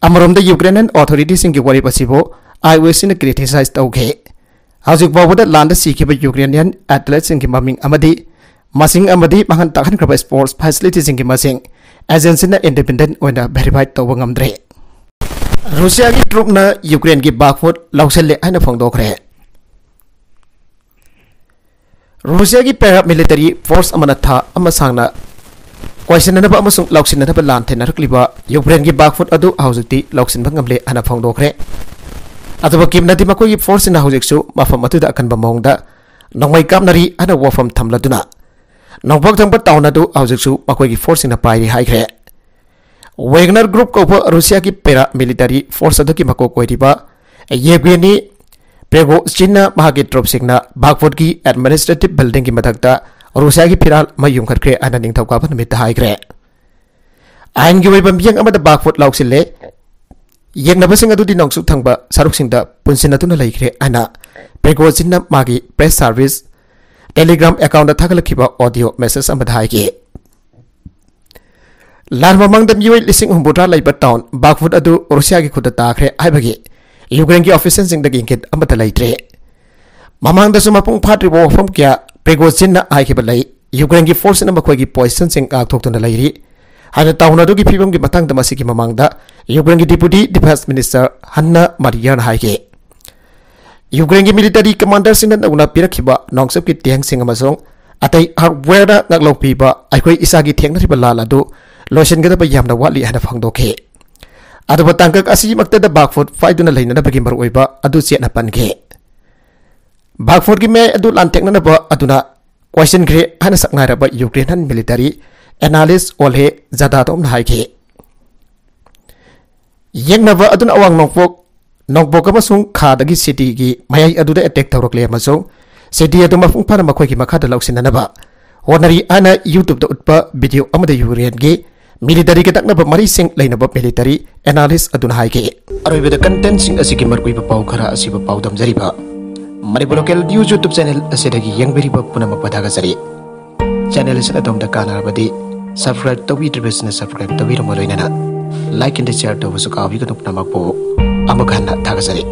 ꯑꯃꯔꯣꯝꯗ ꯌꯨꯀ꯭ꯔꯦꯅꯤꯌꯟ ꯑꯣꯊꯣꯔꯤꯇꯤꯁꯤꯡꯒꯤ ꯋꯥꯔꯦꯞ ꯑꯁꯤꯕꯨ ꯑꯥꯏ ꯑꯣ ꯁꯤꯅ ꯀ꯭ꯔꯤꯇꯤꯁꯥꯏꯖ ꯇꯧꯈꯤ꯫ ꯍꯧꯖꯤꯛ ꯐꯥꯎꯕꯗ ꯂꯥꯟꯗ ꯁꯤꯈꯤꯕ ꯌꯨꯀ꯭ꯔꯦꯅꯤꯌꯟ ꯑꯦꯊꯂꯦꯠꯁꯤꯡꯒꯤ ꯃꯃꯤꯡ ꯑꯃꯗꯤ ꯃꯁꯤꯡ ꯑꯃꯗꯤ ꯃꯥꯡꯍꯟ ꯇꯥꯛꯍꯟꯈ꯭ꯔꯕ ꯁ꯭ꯄꯣꯔꯠꯁ ꯐꯦꯁꯤꯂꯤꯇꯤꯁꯤꯡꯒꯤ ꯃꯁꯤꯡ ꯑꯦꯖꯦꯟꯁꯤꯅ ꯏꯟꯗꯤꯄꯦꯟꯗꯦꯟꯠ ꯑꯣꯏꯅ ꯚꯦꯔꯤꯐꯥꯏ ꯇꯧꯕ ꯉꯝꯗ꯭ꯔꯦ꯫ ꯔꯨꯁꯤꯌꯥꯒꯤ ꯇ꯭ꯔꯨꯞꯅ ꯌꯨꯀ꯭ꯔꯦꯟꯒꯤ ꯕꯥꯈꯃꯨꯠ ꯂꯧꯁꯤꯜꯂꯦ ꯍꯥꯏꯅ ꯐꯣꯡꯗꯣꯛꯈ꯭ꯔꯦ꯫ ꯔꯨꯁꯤꯌꯥꯒꯤ ꯄꯦꯔꯥꯃꯤꯂꯤꯇꯔꯤ ꯐꯣꯔꯁ ꯑꯃꯅ ꯊꯥ ꯑꯃ ꯁꯥꯡꯅ ꯀꯣꯏꯁꯤꯟꯅꯅꯕ ꯑꯃꯁꯨꯡ ꯂꯧꯁꯤꯟꯅꯅꯕ ꯂꯥꯟ ꯊꯦꯡꯅꯔꯛꯂꯤꯕ ꯌꯨꯀ꯭ꯔꯦꯟꯒꯤ ꯕꯥꯈꯃꯨꯠ ꯑꯗꯨ ꯍꯧꯖꯤꯛꯇꯤ ꯂꯧꯁꯤꯟꯕ ꯉꯝꯂꯦ ꯍꯥꯏꯅ ꯐꯣꯡꯗꯣꯛꯈ꯭ꯔꯦ꯫ ꯑꯗꯨꯕꯨ ꯀꯤꯝꯅꯗꯤ ꯃꯈꯣꯏꯒꯤ ꯐꯣꯔꯁꯁꯤꯡꯅ ꯍꯧꯖꯤꯛꯁꯨ ꯃꯐꯝ ꯑꯗꯨꯗ ꯑꯀꯟꯕ ꯃꯑꯣꯡꯗ ꯅꯣꯡꯃꯩ ꯀꯥꯞꯅꯔꯤ ꯍꯥꯏꯅ ꯋꯥꯐꯝ ꯊꯝꯂꯗꯨꯅ ꯅꯣꯡꯄꯣꯛ ꯊꯪꯕ ꯇꯥꯎꯟ ꯑꯗꯨ ꯍꯧꯖꯤꯛꯁꯨ ꯃꯈꯣꯏꯒꯤ ꯐꯣꯔꯁꯁꯤꯡꯅ ꯄꯥꯏꯔꯤ ꯍꯥꯏꯈ꯭ꯔꯦ꯫ ꯋꯦꯒꯅꯔ ꯒ꯭ꯔꯨꯞ ꯀꯧꯕ ꯔꯨꯁꯤꯌꯥꯒꯤ ꯄꯦꯔꯥꯃꯤꯂꯤꯇꯔꯤ ꯐꯣꯔꯁ ꯑꯗꯨꯒꯤ ꯃꯀꯣꯛ ꯑꯣꯏꯔꯤꯕ ꯌꯦꯚꯒꯦꯅꯤ ꯄ꯭ꯔꯦꯒꯣꯖꯤꯟꯅ ꯃꯍꯥꯛꯀꯤ ꯇ꯭ꯔꯨꯞꯁꯤꯡꯅ ꯕꯥꯒꯐꯨꯠꯀꯤ ꯑꯦꯗꯃꯤꯅꯤꯁꯇ꯭ꯔꯦꯇꯤꯚ ꯕꯤꯜꯗꯤꯡꯒꯤ ꯃꯊꯛꯇ ꯔꯨꯁꯤꯌꯥꯒꯤ ꯐꯤꯔꯥꯜ ꯑꯃ ꯌꯨꯡꯈꯠꯈ꯭ꯔꯦ ꯍꯥꯏꯅ ꯅꯤꯡꯊꯧꯀꯥꯕ ꯅꯨꯃꯤꯠꯇ ꯍꯥꯏꯈ꯭ꯔꯦ꯫ ꯑꯥꯏꯟꯒꯤ ꯑꯣꯏꯕ ꯃꯤꯠꯌꯦꯡ ꯑꯃꯗ ꯕꯥꯒꯐꯨꯠ ꯂꯧꯁꯤꯜꯂꯦ꯫ ꯌꯦꯛꯅꯕꯁꯤꯡ ꯑꯗꯨꯗꯤ ꯅꯣꯡꯆꯨꯞ ꯊꯪꯕ ꯁꯔꯨꯛꯁꯤꯡꯗ ꯄꯨꯟꯁꯤꯟꯅꯗꯨꯅ ꯂꯩꯈ꯭ꯔꯦ ꯍꯥꯏꯅ ꯄ꯭ꯔꯦꯒꯣꯖꯤꯟꯅ ꯃꯥꯒꯤ ꯄ꯭ꯔꯦꯁ ꯁꯥꯔꯚꯤꯁ ꯇꯦꯂꯤꯒ꯭ꯔꯥꯝ ꯑꯦꯀꯥꯎꯟꯗ ꯊꯥꯒꯠꯂꯛꯈꯤꯕ ꯑꯣꯗꯤꯑꯣ ꯃꯦꯁꯦꯖ ꯑꯃꯗ ꯍꯥꯏꯈꯤ꯫ ꯂꯥꯟ ꯃꯃꯥꯡꯗ ꯃꯤꯑꯣꯏ ꯂꯤꯁꯤꯡ ꯍꯨꯝꯐꯨꯇꯔꯥ ꯂꯩꯕ ꯇꯥꯎꯟ ꯕꯥꯒꯐꯨꯠ ꯑꯗꯨ ꯔꯨꯁꯤꯌꯥꯒꯤ ꯈꯨꯠꯇ ꯇꯥꯈ꯭ꯔꯦ ꯍꯥꯏꯕꯒꯤ ꯌꯨꯀ꯭ꯔꯦꯟꯒꯤ ꯑꯣꯐꯤꯁꯤꯌꯦꯜꯁꯤꯡꯗꯒꯤ ꯏꯪꯒꯤꯠ ꯑꯃꯠꯇ ꯂꯩꯇ꯭ꯔꯦ꯫ ꯃꯃꯥꯡꯗꯁꯨ ꯃꯄꯨꯡ ꯐꯥꯗ꯭ꯔꯤꯕ ꯋꯥꯐꯝ ꯀꯌꯥ ꯄ꯭ꯔꯤꯒꯣꯖꯤꯟꯅ ꯍꯥꯏꯈꯤꯕ ꯂꯩ꯫ ꯌꯨꯀ꯭ꯔꯦꯟꯒꯤ ꯐꯣꯔꯁꯁꯤꯅ ꯃꯈꯣꯏꯒꯤ ꯄꯣꯖꯤꯁꯟꯁꯤꯡ ꯉꯥꯛꯊꯣꯛꯇꯨꯅ ꯂꯩꯔꯤ ꯍꯥꯏꯅ ꯇꯥꯎꯟ ꯑꯗꯨꯒꯤ ꯐꯤꯕꯝꯒꯤ ꯃꯇꯥꯡꯗ ꯃꯁꯤꯒꯤ ꯃꯃꯥꯡꯗ ꯌꯨꯀ꯭ꯔꯦꯟꯒꯤ ꯗꯤꯄꯨꯇꯤ ꯗꯤꯐꯦꯟꯁ ꯃꯤꯅꯤꯁꯇꯔ ꯍꯟꯅ ꯃꯥꯔꯤꯌꯥꯔꯅ ꯍꯥꯏꯈꯤ꯫ ꯌꯨꯀ꯭ꯔꯦꯟꯒꯤ ꯃꯤꯂꯤꯇꯔꯤ ꯀꯃꯥꯟꯗꯔꯁꯤꯡꯅ ꯅꯧꯅ ꯄꯤꯔꯛꯈꯤꯕ ꯅꯣꯡꯆꯨꯞꯀꯤ ꯇꯦꯡꯁꯤꯡ ꯑꯃꯁꯨꯡ ꯑꯇꯩ ꯍꯥꯔꯗꯋꯦꯌꯔꯗ ꯉꯥꯛꯂꯧ ꯄꯤꯕ ꯑꯩꯈꯣꯏ ꯏꯁꯥꯒꯤ ꯊꯦꯡꯅꯔꯤꯕ ꯂꯥꯟ ꯑꯗꯨ ꯂꯣꯏꯁꯤꯟꯒꯗꯕ ꯌꯥꯝꯅ ꯋꯥꯠꯂꯤ ꯍꯥꯏꯅ ꯐꯣꯡꯗꯣꯛꯈꯤ꯫ ꯑꯗꯨꯕꯨ ꯇꯥꯡꯀꯛ ꯑꯁꯤꯃꯛꯇꯗ ꯕꯥꯒꯐꯨꯠ ꯄꯥꯏꯗꯨꯅ ꯂꯩꯅꯅꯕꯒꯤ ꯃꯔꯨꯑꯣꯏꯕ ꯑꯗꯨ ꯆꯦꯠꯅ ꯄꯟꯈꯤ꯫ ꯕꯥꯒꯐꯨꯠꯀꯤ ꯃꯌꯥꯏ ꯑꯗꯨ ꯂꯥꯟꯊꯦꯡꯅꯅꯕ ꯑꯗꯨꯅ ꯀꯣꯏꯁꯤꯟꯈ꯭ꯔꯦ ꯍꯥꯏꯅ ꯁꯛꯅꯥꯏꯔꯕ ꯌꯨꯀ꯭ꯔꯦꯟ ꯃꯤꯂꯤꯇꯔꯤ ꯑꯦꯅꯥꯂꯤꯁ ꯑꯣꯜꯍꯦ ꯖꯥꯗꯥꯇꯣꯝꯅ ꯍꯥꯏꯈꯤ꯫ ꯌꯦꯛꯅꯕ ꯑꯗꯨꯅ ꯑꯋꯥꯡ ꯅꯣꯡꯄꯣꯛ, ꯅꯣꯡꯄꯣꯛ ꯑꯃꯁꯨꯡ ꯈꯥꯗꯒꯤ ꯁꯤꯇꯤꯒꯤ ꯃꯌꯥꯏ ꯑꯗꯨꯗ ꯑꯦꯇꯦꯛ ꯇꯧꯔꯛꯂꯦ ꯑꯃꯁꯨꯡ ꯁꯤꯇꯤ ꯑꯗꯨ ꯃꯄꯨꯡ ꯐꯥꯅ ꯃꯈꯣꯏꯒꯤ ꯃꯈꯥꯗ ꯂꯧꯁꯤꯟꯅꯅꯕ ꯍꯣꯠꯅꯔꯤ ꯍꯥꯏꯅ YouTube ꯇ ꯎꯠꯄ ꯚꯤꯗꯤꯑꯣ ꯑꯃꯗ ꯌꯨꯀ꯭ꯔꯦꯟꯒꯤ ꯃꯤꯂꯤꯇꯔꯤꯒ ꯅꯛꯅꯕ ꯃꯔꯤꯁꯤꯡ ꯂꯩꯅꯕ ꯃꯤꯂꯤꯇꯔꯤ ꯑꯦꯅꯥꯂꯤꯁ ꯑꯗꯨꯅ ꯍꯥꯏꯈꯤ꯫ ꯑꯔꯣꯏꯕꯗ ꯀꯟꯇꯦꯟꯠꯁꯤꯡ ꯑꯁꯤꯒꯤ ꯃꯔꯨꯑꯣꯏꯕ ꯄꯥꯎ ꯈꯔ ꯑꯁꯤꯕꯨ ꯄꯥꯎꯗꯝꯖꯔꯤꯕ Manipur local news YouTube channel ꯑꯁꯤꯗꯒꯤ ꯌꯦꯡꯕꯤꯔꯤꯕ ꯄꯨꯝꯅꯃꯛꯄꯨ ꯊꯥꯒꯠꯆꯔꯤ꯫ ꯆꯦꯅꯦꯜ ꯑꯁꯤꯅ ꯑꯗꯣꯝꯗ ꯀꯥꯟꯅꯔꯕꯗꯤ ꯁꯕꯁꯀ꯭ꯔꯥꯏꯕ ꯇꯧꯕꯤꯗ꯭ꯔꯤꯕꯁꯤꯡꯅ ꯁꯕꯁꯀ꯭ꯔꯥꯏꯕ ꯇꯧꯕꯤꯔꯝꯕ ꯂꯣꯏꯅꯅ ꯂꯥꯏꯛ ꯑꯦꯟ ꯁꯤꯌꯔ ꯇꯧꯕꯁꯨ ꯀꯥꯎꯕꯤꯒꯅꯨ꯫ ꯄꯨꯝꯅꯃꯛꯄꯨ ꯑꯃꯨꯛ ꯍꯟꯅ ꯊꯥꯒꯠꯆꯔꯤ꯫